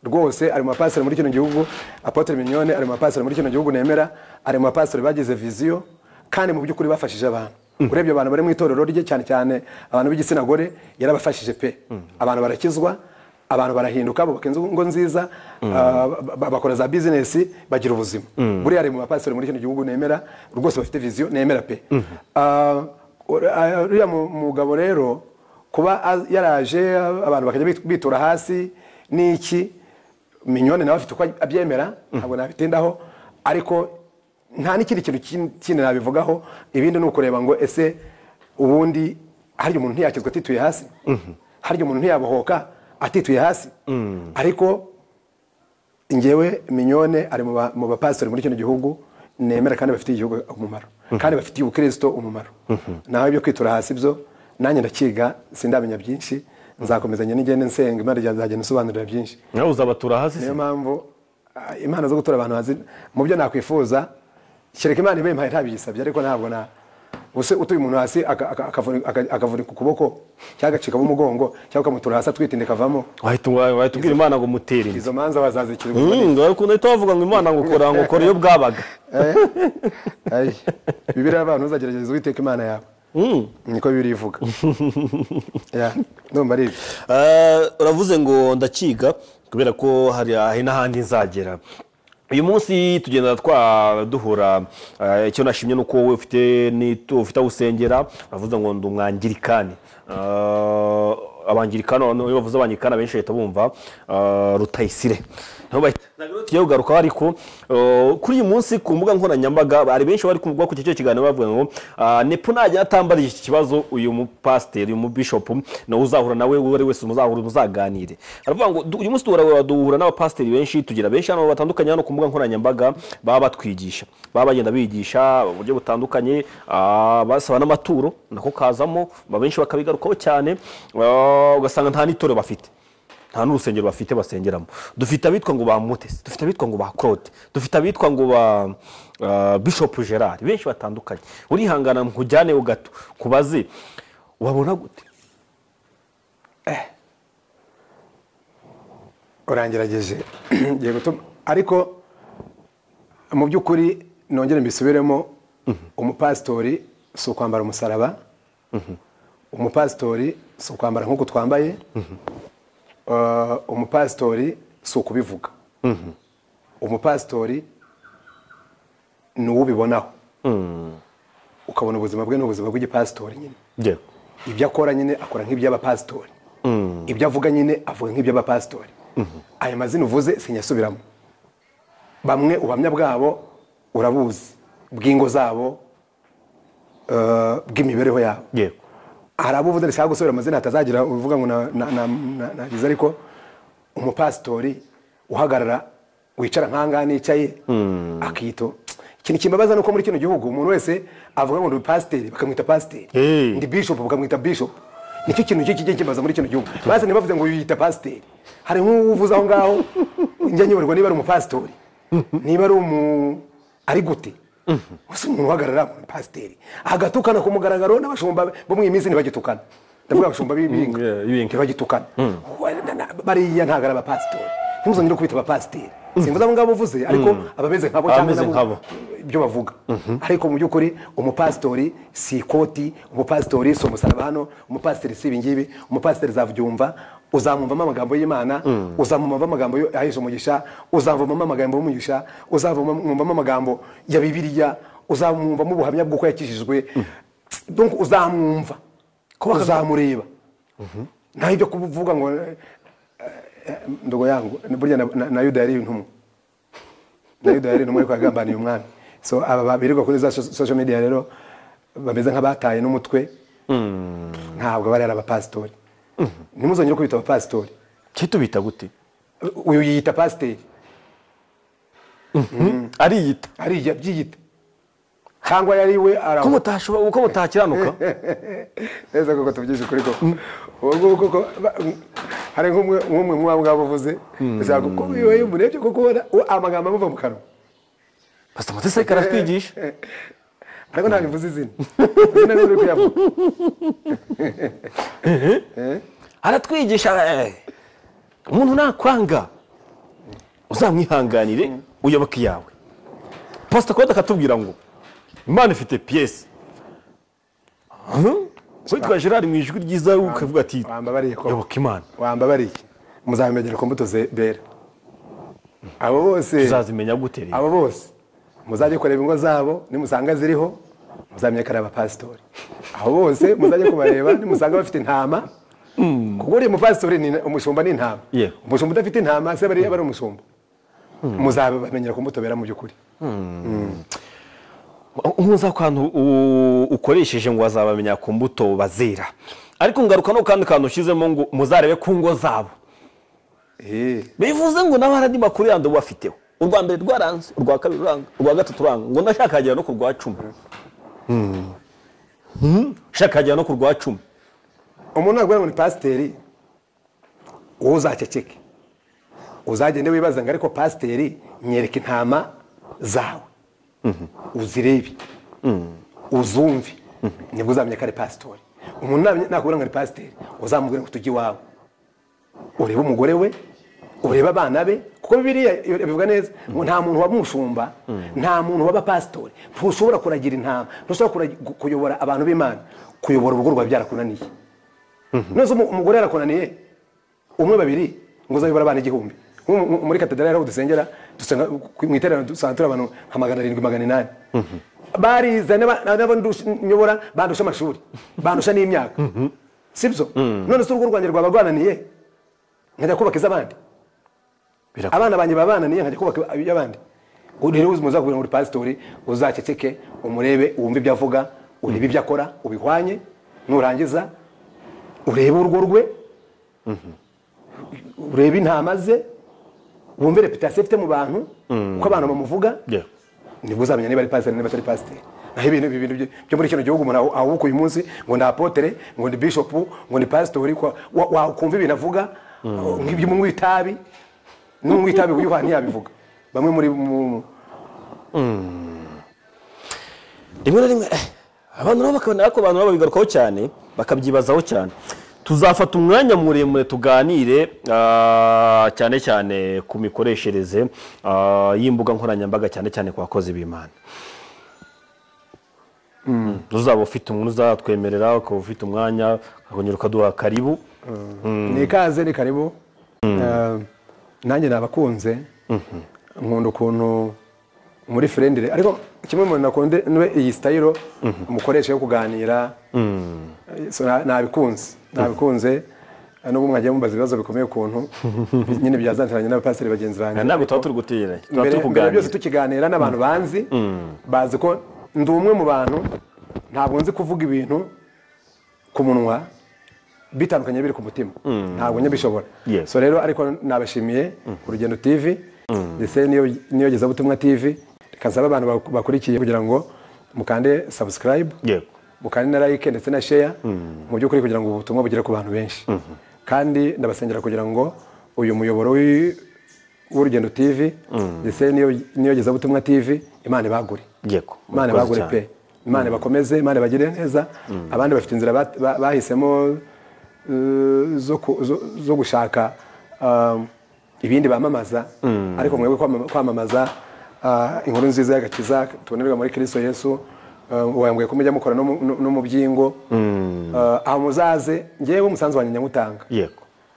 Rwose ari mu bapasitori muri kino gihugu, Apotre Mignone ari mu bapasitori muri kino gihugu nemera, ari mu bapasitori bagize vision kandi mu by'ukuri bafashije abantu. Urebye abantu bari mu itorero rye, cyane cyane abantu b'igitsina gore, yarabafashije pe. Abantu barakizwa, abantu barahinduka, bubaka inzu ngo nziza, bakora za business, bagira ubuzima. Buriya ari mu bapasitori muri kino gihugu nemera, rwose bafite vision nemera pe. Uriya mugabo rero kuba yaraje abantu bakajya bitura hasi n'iki, Mignone nawe afite uko abyemera, ntabwo nabitindaho, ariko nta n'ikindi kintu kindi nabivugaho. Ibindi ni ukureba ngo ese ubundi harya umuntu ntiyakizwa atituye hasi, harya umuntu ntiyabohoka atituye hasi. Ariko njyewe Mignone ari mu bapasitori muri kino gihugu nemera, kandi bafitiye igihugu umumaro, kandi bafitiye ubukristo umumaro. Naho ibyo kwitura hasi byo nanjye ndakiga, sindamenya byinshi, nzakomeza ngende nsenga, Imana izagenda isobanurira byinshi. Nawe uzabatura hasi se? Niyo mpamvu Imana zo gutura abantu hasi mu byo nakwifuza, kereka Imana ibe impaye ntabiyisabye, ariko ntabwo na use utuye umuntu hasi akavunika ukuboko cyangwa agacikamo umugongo cyangwa ukamutura hasi atwitinde kavamo, wahita ubwira Imana ngo mutere izo manza bazazikira. Ariko uhita bavuga ngo Imana ngo kora, ngo kora iyo bwabaga. Bibiliya abantu uzagerageza Uwiteka Imana yawe, niko Bibiliya ivuga. Ndumva ari ibyo. Uravuze ngo ndakiga kubera ko hari n'ahandi nzagera. Uyu munsi tugenda duhura, icyo nashimye nuko wowe ufite ufite aho usengera, uravuze ngo ndi umwangirikani. Abangirikani iyo bavuze abangirikani abenshi bahita bumva Rutayisire. Tugiye kugarukaho ariko kuri uyu munsi ku mbuga nkoranyambaga hari benshi bari kuvuga ku icyo kiganiro bavuga ngo Nepo najya atambara iki kibazo uyu mupasiteri, uyu mubishopu nawe uzahura nawe, uwo ari wese muzahura muzaganire. Aravuga ngo uyu munsi duhura n'abapasiteri benshi, tugira benshi hano batandukanye hano ku mbuga nkoranyambaga baba batwigisha, baba bagenda bigisha uburyo butandukanye, basaba n'amaturo nako kazamo, benshi bakabigarukaho cyane, ugasanga nta n'itorero bafite, nta n'urusengero bafite basengeramo. Dufite abitwa ngo ba Mutesi, dufite abitwa ngo ba Claude, dufite abitwa ngo ba Bishop Gerard, benshi batandukanye. Urihangana nkujyane gato kubaze wabona gute? Urangerageje ngiye gutuma, ariko mu by'ukuri nongere mbisubiremo, umupasitori si ukwambara umusaraba, umupasitori si ukwambara nk'uko twambaye, umupasitori si ukubivuga, umupasitori ni uwubibonaho, ukabona ubuzima bwe ni ubuzima bw'igipasitori nyine. Ibyo akora nyine akora nk'iby'abapasitori, ibyo avuga nyine avuga nk'iby'abapasitori. Ayo mazina uvuze sinyasubiramo, bamwe ubuhamya bwabo urabuzi, bw'ingo zabo, bw'imibereho yabo. Hari abo uvuze rishaka gusubira amazina hatazagira uvuga ngo nagize, ariko umupasitori uhagarara wicara nk'ahangaha nicaye akito. Ikintu kimbabaza nuko muri kino gihugu umuntu wese avuga ngo ndi pasiteri bakamwita pasiteri, ndi bishop bakamwita bishop. Nicyo kintu kijya kimbaza muri kino gihugu. Base ntibavuze ngo yiyita pasiteri, hari nk'uvuze aho ngaho njya nyoberwa niba ari umupasitori, niba ari ari gute. Gusa umuntu uhagarara mu pasiteri agatukana ku mugaragaro, n'abashumba bo mu minsi ntibagitukana, ndavuga abashumba b'ibinga ntibagitukana, bariya ntabwo ari abapasitori, ntimuzongere kubita abapasiteri. Simvuze abo ngabo uvuze, ariko abameze nkabo cyangwa ibyo bavuga. Ariko mu by'ukuri umupasitori si ikoti, umupasitori si umusaraba hano, umupasiteri si ibi ngibi, umupasiteri zavyumva, uzamwumvamo amagambo y'Imana, uzamwumvamo amagambo ahesha umugisha, uzamwumvamo amagambo y'umugisha, uzamwumvamo amagambo ya Bibiliya, uzamwumvamo ubuhamya bw'uko yakijijwe. Donc uzamwumva, uzamureba. Nta ibyo kuvuga ngo ndogo yangu burya na Yuda yari intumwa, na Yuda yari intumwa ariko yagambaniye umwami. So aba birirwa kuri za social media rero bameze nk'abataye n'umutwe, ntabwo bari ari abapasitori. Ntimuzongere kubita abapasitori. Kitubita gute? Uyu yiyita pasiteri, ariyita, ariyabyiyita, cyangwa yari we araho. Ko mutakiranuka neza koko tubyishe kuri koko ubwo koko hari nk'umwe mu ngabo uvuze ushaka ko iyo umurebye koko ubona amagambo amuva mu kanwa. Pastor Mutesi karatwigisha, ariko ntabwo mvuze izina, izina ni uri kuyavuga. Aratwigisha umuntu nakwanga uzamwihanganire uyoboke iyawe. Pastor Claude akatubwira ngo Imana ifite pièce. Witwa Gerard mu ijwi ryiza ukavuga ati wambabariye ko yoboka Imana, wambabariye muzamenyera ku mbuto zera. Abo bose tuzazimenya gute rero? Abo bose muzajye kureba ingo zabo, nimusanga ziriho muzamenye ko ari abapasitori. Abo bose muzajye kubareba nimusanga bafite intama, kuko uriya mupasitori ni umushumba n'intama. Umushumba udafite intama se bari ari umushumba. Muzabamenyera ku mbuto bera mu by'ukuri. Nkuza kantu ukoresheje ngo azabamenya ku mbuto bazera, ariko ngaruka no kandi kantu ushizemo ngo muzarebe ku ngo zabo. Bivuze ngo naho hari makuru yandi bafiteho. Urwa mbere rwaranze, urwa kabiri ruranga, urwa gatatu ruranga, ngo ndashaka kugera no ku rwa 10. Shaka kugera no ku rwa 10. Umuntu agwa ngo ni pasiteri, wowe uzaceceke, uzagende wibaza ngo ariko pasiteri nyereka intama zawe, uzirebe, uzumve, nibwo uzamenya ko ari pasitori. Umuntu nakubwira ngo ari pasiteri, uzamubwira ngo tujye iwawe, urebe umugore we, urebe abana be, kuko Bibiliya bivuga neza ngo nta muntu waba umushumba, nta muntu waba pasitori, ntushobora kuragira intama, ntushobora kuyobora abantu b'Imana, kuyobora urugo rwawe byarakunaniye. None umugore yarakunaniye umwe babiri ngo uzayobora abana 1000. Muri katedrali aho dusengera, dusenga mu iteraniro dusanga turi abantu nka 700 800. Barize n'abo nyobora bandusha amashuri, bandusha n'imyaka, sibyo? None se urugo rwanjye rwaba rwananiye nkajya kubaka iz'abandi? Abana banjye babananiye nkajya kubaka iby'abandi. Rero ubuzima uzakubwira ngo uri pasitori, uzaceceke umurebe, wumve ibyo avuga, urebe ibyo akora, ubihwanye, nurangiza urebe urugo rwe, urebe intama ze, wumve reputation afite mu bantu, uko abantu bamuvuga, nibwo uzamenya niba ari pasiteri niba atari pasiteri. Naho ibintu byo muri kino gihugu umuntu ahubuka uyu munsi ngo ndi apotere, ngo ndi bishop, ngo ndi pasitori, wakumva ibintu avuga nk'iby'umunywi w'itabi, n'umunywi w'itabi wiyuha ntiyabivuga. Bamwe muri rimwe na rimwe abantu nabo bakabona ko abantu babigarukaho cyane, bakabyibazaho cyane. Tuzafata umwanya muremure tuganire cyane cyane ku mikoreshereze y'imbuga nkoranyambaga, cyane cyane ku bakozi b'Imana. Uzaba ufite umuntu uzatwemerera, ukaba ufite umwanya ukongera ukaduha karibu. Ni ikaze, ni karibu. Nanjye nabakunze, nkunda ukuntu muri friendly, ariko kimwe mu nakunde niwe iyi style umukoresha yo kuganira. Nabikunze nubwo mwagiye mumbaza ibibazo bikomeye ukuntu nyine byazantiranye n'abapasiteri bagenzi banjye. Ntabwo tuba turi gutera, tuba turi kuganira byose, tukiganira n'abantu banzi, bazi ko ndi umwe mu bantu ntabwo nzi kuvuga ibintu ku munwa bitandukanye biri ku mutima, ntabwo nyabishobora. So rero ariko nabashimiye Urugendo TV ndetse n'iyogezabutumwa TV. Reka nsaba abantu bakurikiye kugira ngo mukande subscribe, mukande na like ndetse na share, mu by'ukuri kugira ngo ubutumwa bugere ku bantu benshi. Kandi ndabasengera kugira ngo uyu muyoboro w'Urugendo TV ndetse n'iyogezabutumwa TV Imana ibagure. Imana ibagure pe, Imana bakomeze, Imana bagire neza. Abandi bafite inzira bahisemo zo gushaka ibindi bamamaza, ariko mwebwe kwamamaza inkuru nziza y'agakiza tubonerwa muri Kristo Yesu, wambwiye ko mujya mukora no mu byingo, aho muzaze ngewe umusanzu wanjye nyamutanga.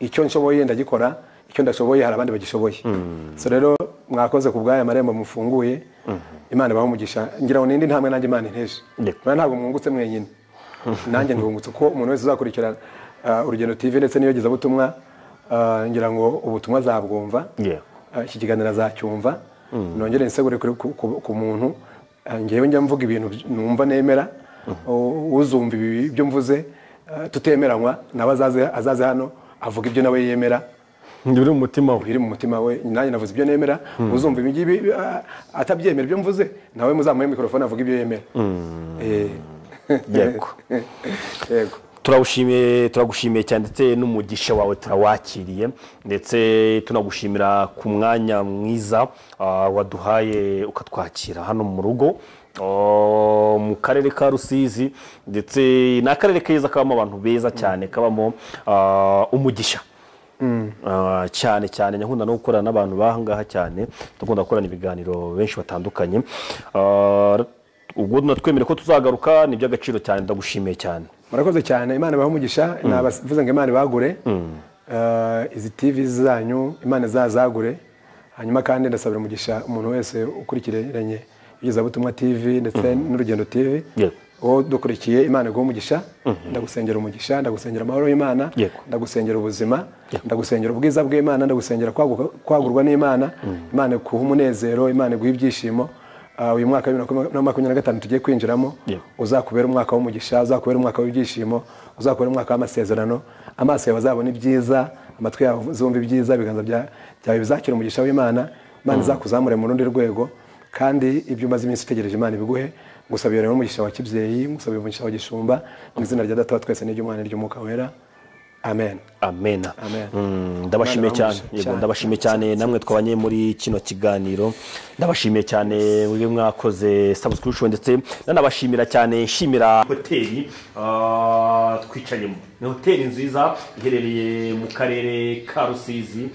Icyo nshoboye ndagikora, icyo ndashoboye hari abandi bagishoboye. So rero mwakoze ku bw'aya marembo mufunguye, Imana ibahe umugisha. Ngira ngo nindi ntamwe nanjye Imana inteje, ntabwo mwungutse mwenyine, nanjye ndungutse, ko umuntu wese uzakurikirana Urugendo TV ndetse n'iyogezabutumwa, ngira ngo ubutumwa azabwumva, iki kiganiro azacyumva. Nongere nsegure ku muntu, ngewe njya mvuga ibintu numva nemera, uzumva ibyo mvuze tutemeranywa nawe azaze hano avuga ibyo nawe yemera, biri mu mutima we, biri mu mutima we. Nanjye navuze ibyo nemera, uzumva ibi ngibi atabyemera ibyo mvuze nawe muzamuhe mikrofone avuga ibyo yemera. Yego. Yego. Turagushimiye cyane, ndetse n'umugisha wawe turawakiriye, ndetse tunagushimira ku mwanya mwiza waduhaye ukatwakira hano mu rugo mu karere ka Rusizi, ndetse n'akarere keza kabamo abantu beza cyane, kabamo umugisha cyane cyane. Nkunda no gukorana n'abantu bahangaha cyane, dukunda gukorana ibiganiro benshi batandukanye. Ubwo natwemere ko tuzagaruka, ni by'agaciro cyane, ndagushimiye cyane. Murakoze cyane, Imana ibahe umugisha. Nabavuze ngo Imana ibagure izi TV zanyu, Imana izazagure. Hanyuma kandi ndasabira umugisha umuntu wese ukurikiranye Iyogezabutumwa TV ndetse n'Urugendo TV. Uwo dukurikiye Imana iguhe umugisha. Ndagusengera umugisha, ndagusengera amahoro y'Imana, ndagusengera ubuzima, ndagusengera ubwiza bw'Imana, ndagusengera kwagurwa n'Imana. Imana iguhe umunezero, Imana iguhe ibyishimo. Uyu mwaka wa 2025 tugiye kwinjiramo uzakubera umwaka w'umugisha, uzakubera umwaka w'ibyishimo, uzakubera umwaka w'amasezerano. Amaso yawe azabona ibyiza, amatwi yawe azumva ibyiza, ibiganza byawe bizakira umugisha w'Imana. Imana izakuzamure mu rundi rwego, kandi ibyo umaze iminsi utegereje Imana ibiguhe. Ngusabira rero umugisha wa kibyeyi, ngusabira umugisha wa gishumba, mu izina rya Data wa twese n'iry'Umwana n'iry'Umwuka Wera. Amen. Amen. Ndabashimiye cyane. Yego, ndabashimiye cyane namwe twabanye muri kino kiganiro. Ndabashimiye cyane mwe mwakoze subscription, ndetse nanabashimira cyane nshimira hoteli twicayemo. Ni hoteli nziza iherereye mu karere ka Rusizi,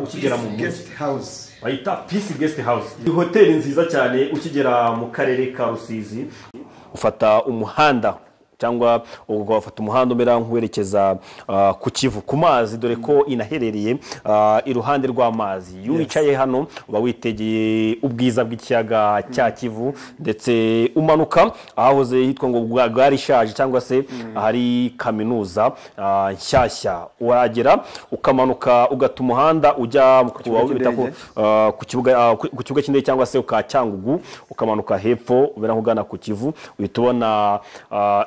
ukigera mu guest house bayita Peace Guest House. Ni hoteli nziza cyane, ukigera mu karere ka Rusizi ufata umuhanda Cyangwa ugafata umuhanda umera nk'uwerekeza ku Kivu, ku mazi, dore ko inaherereye iruhande rw'amazi. Iyo wicaye hano uba witegeye ubwiza bw'ikiyaga cya Kivu, ndetse umanuka ahahoze hitwa ngo gare ishaje cyangwa se ahari kaminuza nshyashya, wagera ukamanuka ugata umuhanda ujya ku kibuga cy'indege cyangwa se uka Cyangugu, ukamanuka hepfo ubera nk'ugana ku Kivu, uhita ubona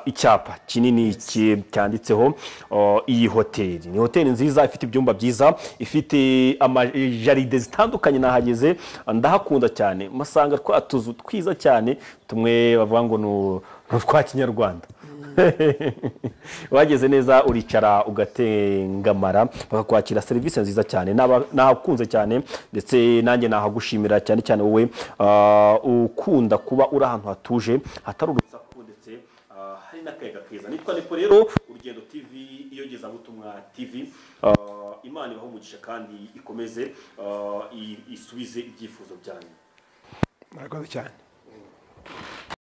icyapa kinini cyanditseho iyi hoteli. Ni hoteli nziza ifite ibyumba byiza, ifite amajaride zitandukanye. Nahageze ndahakunda cyane, masanga twa tuzu twiza cyane tumwe bavuga ngo ni utwa kinyarwanda. Wageze neza uricara ugatengamara, bakakwakira, serivisi nziza cyane. Nahakunze cyane, ndetse nanjye nahagushimira cyane cyane wowe ukunda kuba uri ahantu hatuje, hatari urusaku, ndetse hari n'akayaga keza. Nitwa Nepo rero, Urugendo TV, Iyogezabutumwa TV. Imana ibahe umugisha kandi ikomeze isubize ibyifuzo byanyu. Murakoze cyane.